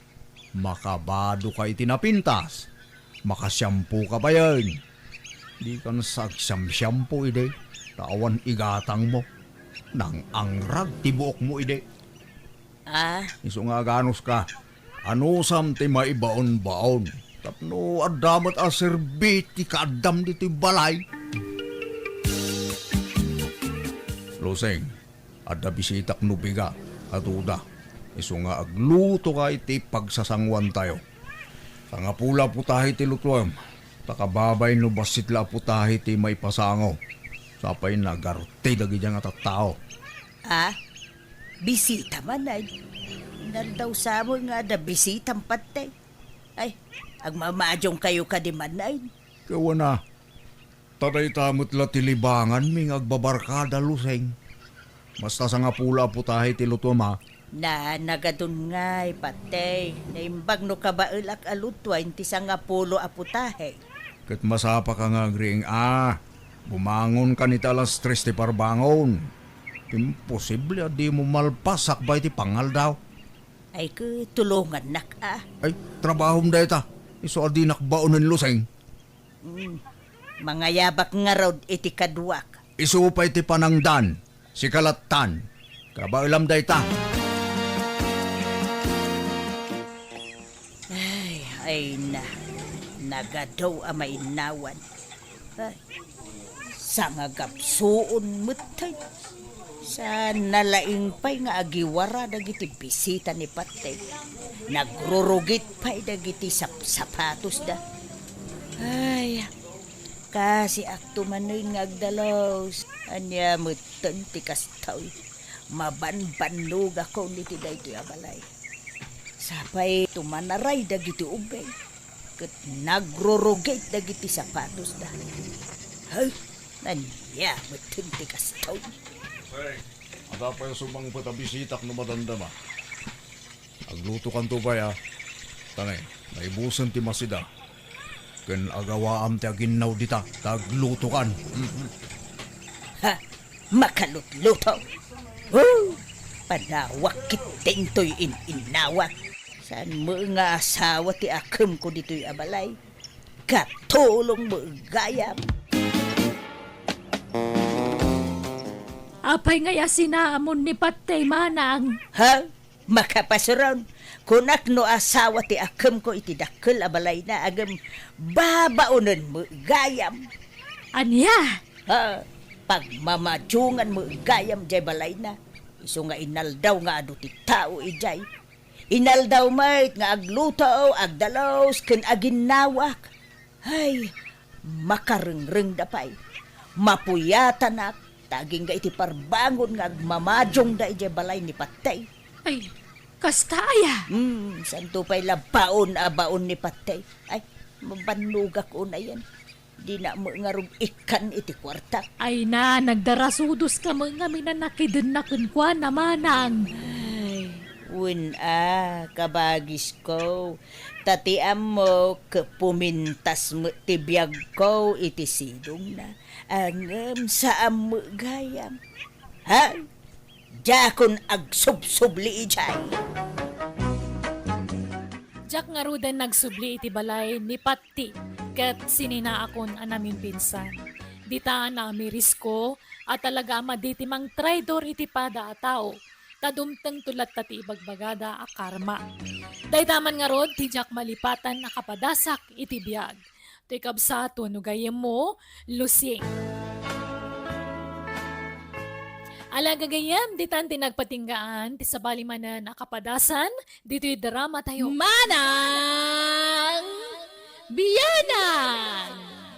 Makabadoka iti napintas. Makasiampoka payen. Dikan sa agsiamsiampo idi, ta awan igatangmo. Nang-angrag ti buokmo idi. Ah? Isu nga aganuska, anusam ti maibaonbaon tapno adda met a serbi ti kaaddam ditoy balay? Lusing, adda bisitak no bigat a duda. Isu nga aglutoka iti pagsasanguantayo. Sangapulo a putahe ti lutuem, ta kababay no bassit la a putahe ti maipasango. Sapay nagarte dagidiay nga tattao. Ah? Bisita man ay. Naldaw sa mo nga adda bisitam, Patey. Ay, agmamadiongkayo kadi man ay. Kawana, ta dayta met la ti libanganmi nga agbabarkada, Lusing. Basta sangapulo a putahe ti lutuem a. Na, nagadun ngay, Patey. Naimbag no kabaelak a lutuayen ti sangapulo a putahe. Ket masapaka nga agriing a. Bumangonkan iti alas tres ti parbangon. Imposible a dimo malpas sakbay ti pangaldaw. Ay, ket tulongannak a. Ay, trabahom dayta. Isu a dinak baonen, Lusing. Mm. Mangayabak ngarud iti kaduak. Isu pay ti panangdan. Sika lattan. Kabaelam dayta. Ay, ay na. Nagadu a mainnawan. Ay, sangagapsuon metten. Saan nalaing pay nga agiwara dagiti bisita ni Patey. Nagrurugit pay dagiti sapsapatosda. Ay, kasiakto manen nga agdalos. Ania metten ti kastoy? Mabanbannogakon iti daytoy a balay. Sapay tumanaray dagiti ubbing, ket nagrurugit dagiti sapatosda. Hay, ania metten ti kastoy? Hey, adda pay sumangpet a bisitak no madamdama. Aglutokanto pay a. Tangay, naibusen ti masida. Ken agawaam ti aginnaw dita, ta aglutokan. Ha? Makalutluto? Oh, panawak ket dintoy in-innawak. Saan met nga asawa ti akemko ditoy a balay? Katulong mo gayam. Apay ngay a sinamon ni Patey, manang? Ha? Makapasuron, kunak no asawa ti akemko iti dakkel a balayna, agem babaonen mo gayam. Ania? Ha? Pagmamadiongan met gayam jay balayna, isu nga inaldaw nga adu ti tao idiay. Inaldaw met nga agluto, agdalus, ken aginnawak. Ay, makarengrengda pay. Mapuyatanak, ta agingga iti parbangon nga agmamadiongda idiay balay ni Patey. Ay, kasta aya? Hmm, santo pay la baon a baon ni Patey. Ay, mabannogak unayen. Dina met ngarud ikkan iti kuarta. Ay na, nagdarasudoska met ngamin a nakidenna kenkuana, manang. Ay, wen a, kabagisko. Ta ti ammok, pumintas met ti biagko iti sidongna. Ngem saan met gayam. Ha? Diakon agsubsubli idiay. Diak ngaruden nagsubli iti balay ni Patti ket sininaakon a namimpinsan. Dita a naamirisko a talaga a madi ti mangtraidor iti pada a tao, ta dumtengto latta ti ibagbagada a karma. Dayta man ngarud ti diak malipatan a kapadasak iti biag. Toy kabsato no gayyemmo, Lucy. Ala gagayyem, ditan ti nagpatinggaan, ti sabali manen a kapadasan, ditoy drama tayo. Manang Bianang!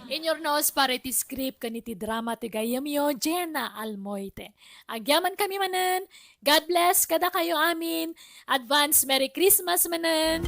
In your nose, para iti script ken iti drama ti gayyemyo, Jenna Almoite. Agyaman kami manen. God bless kadakayo amin. Advance Merry Christmas manen.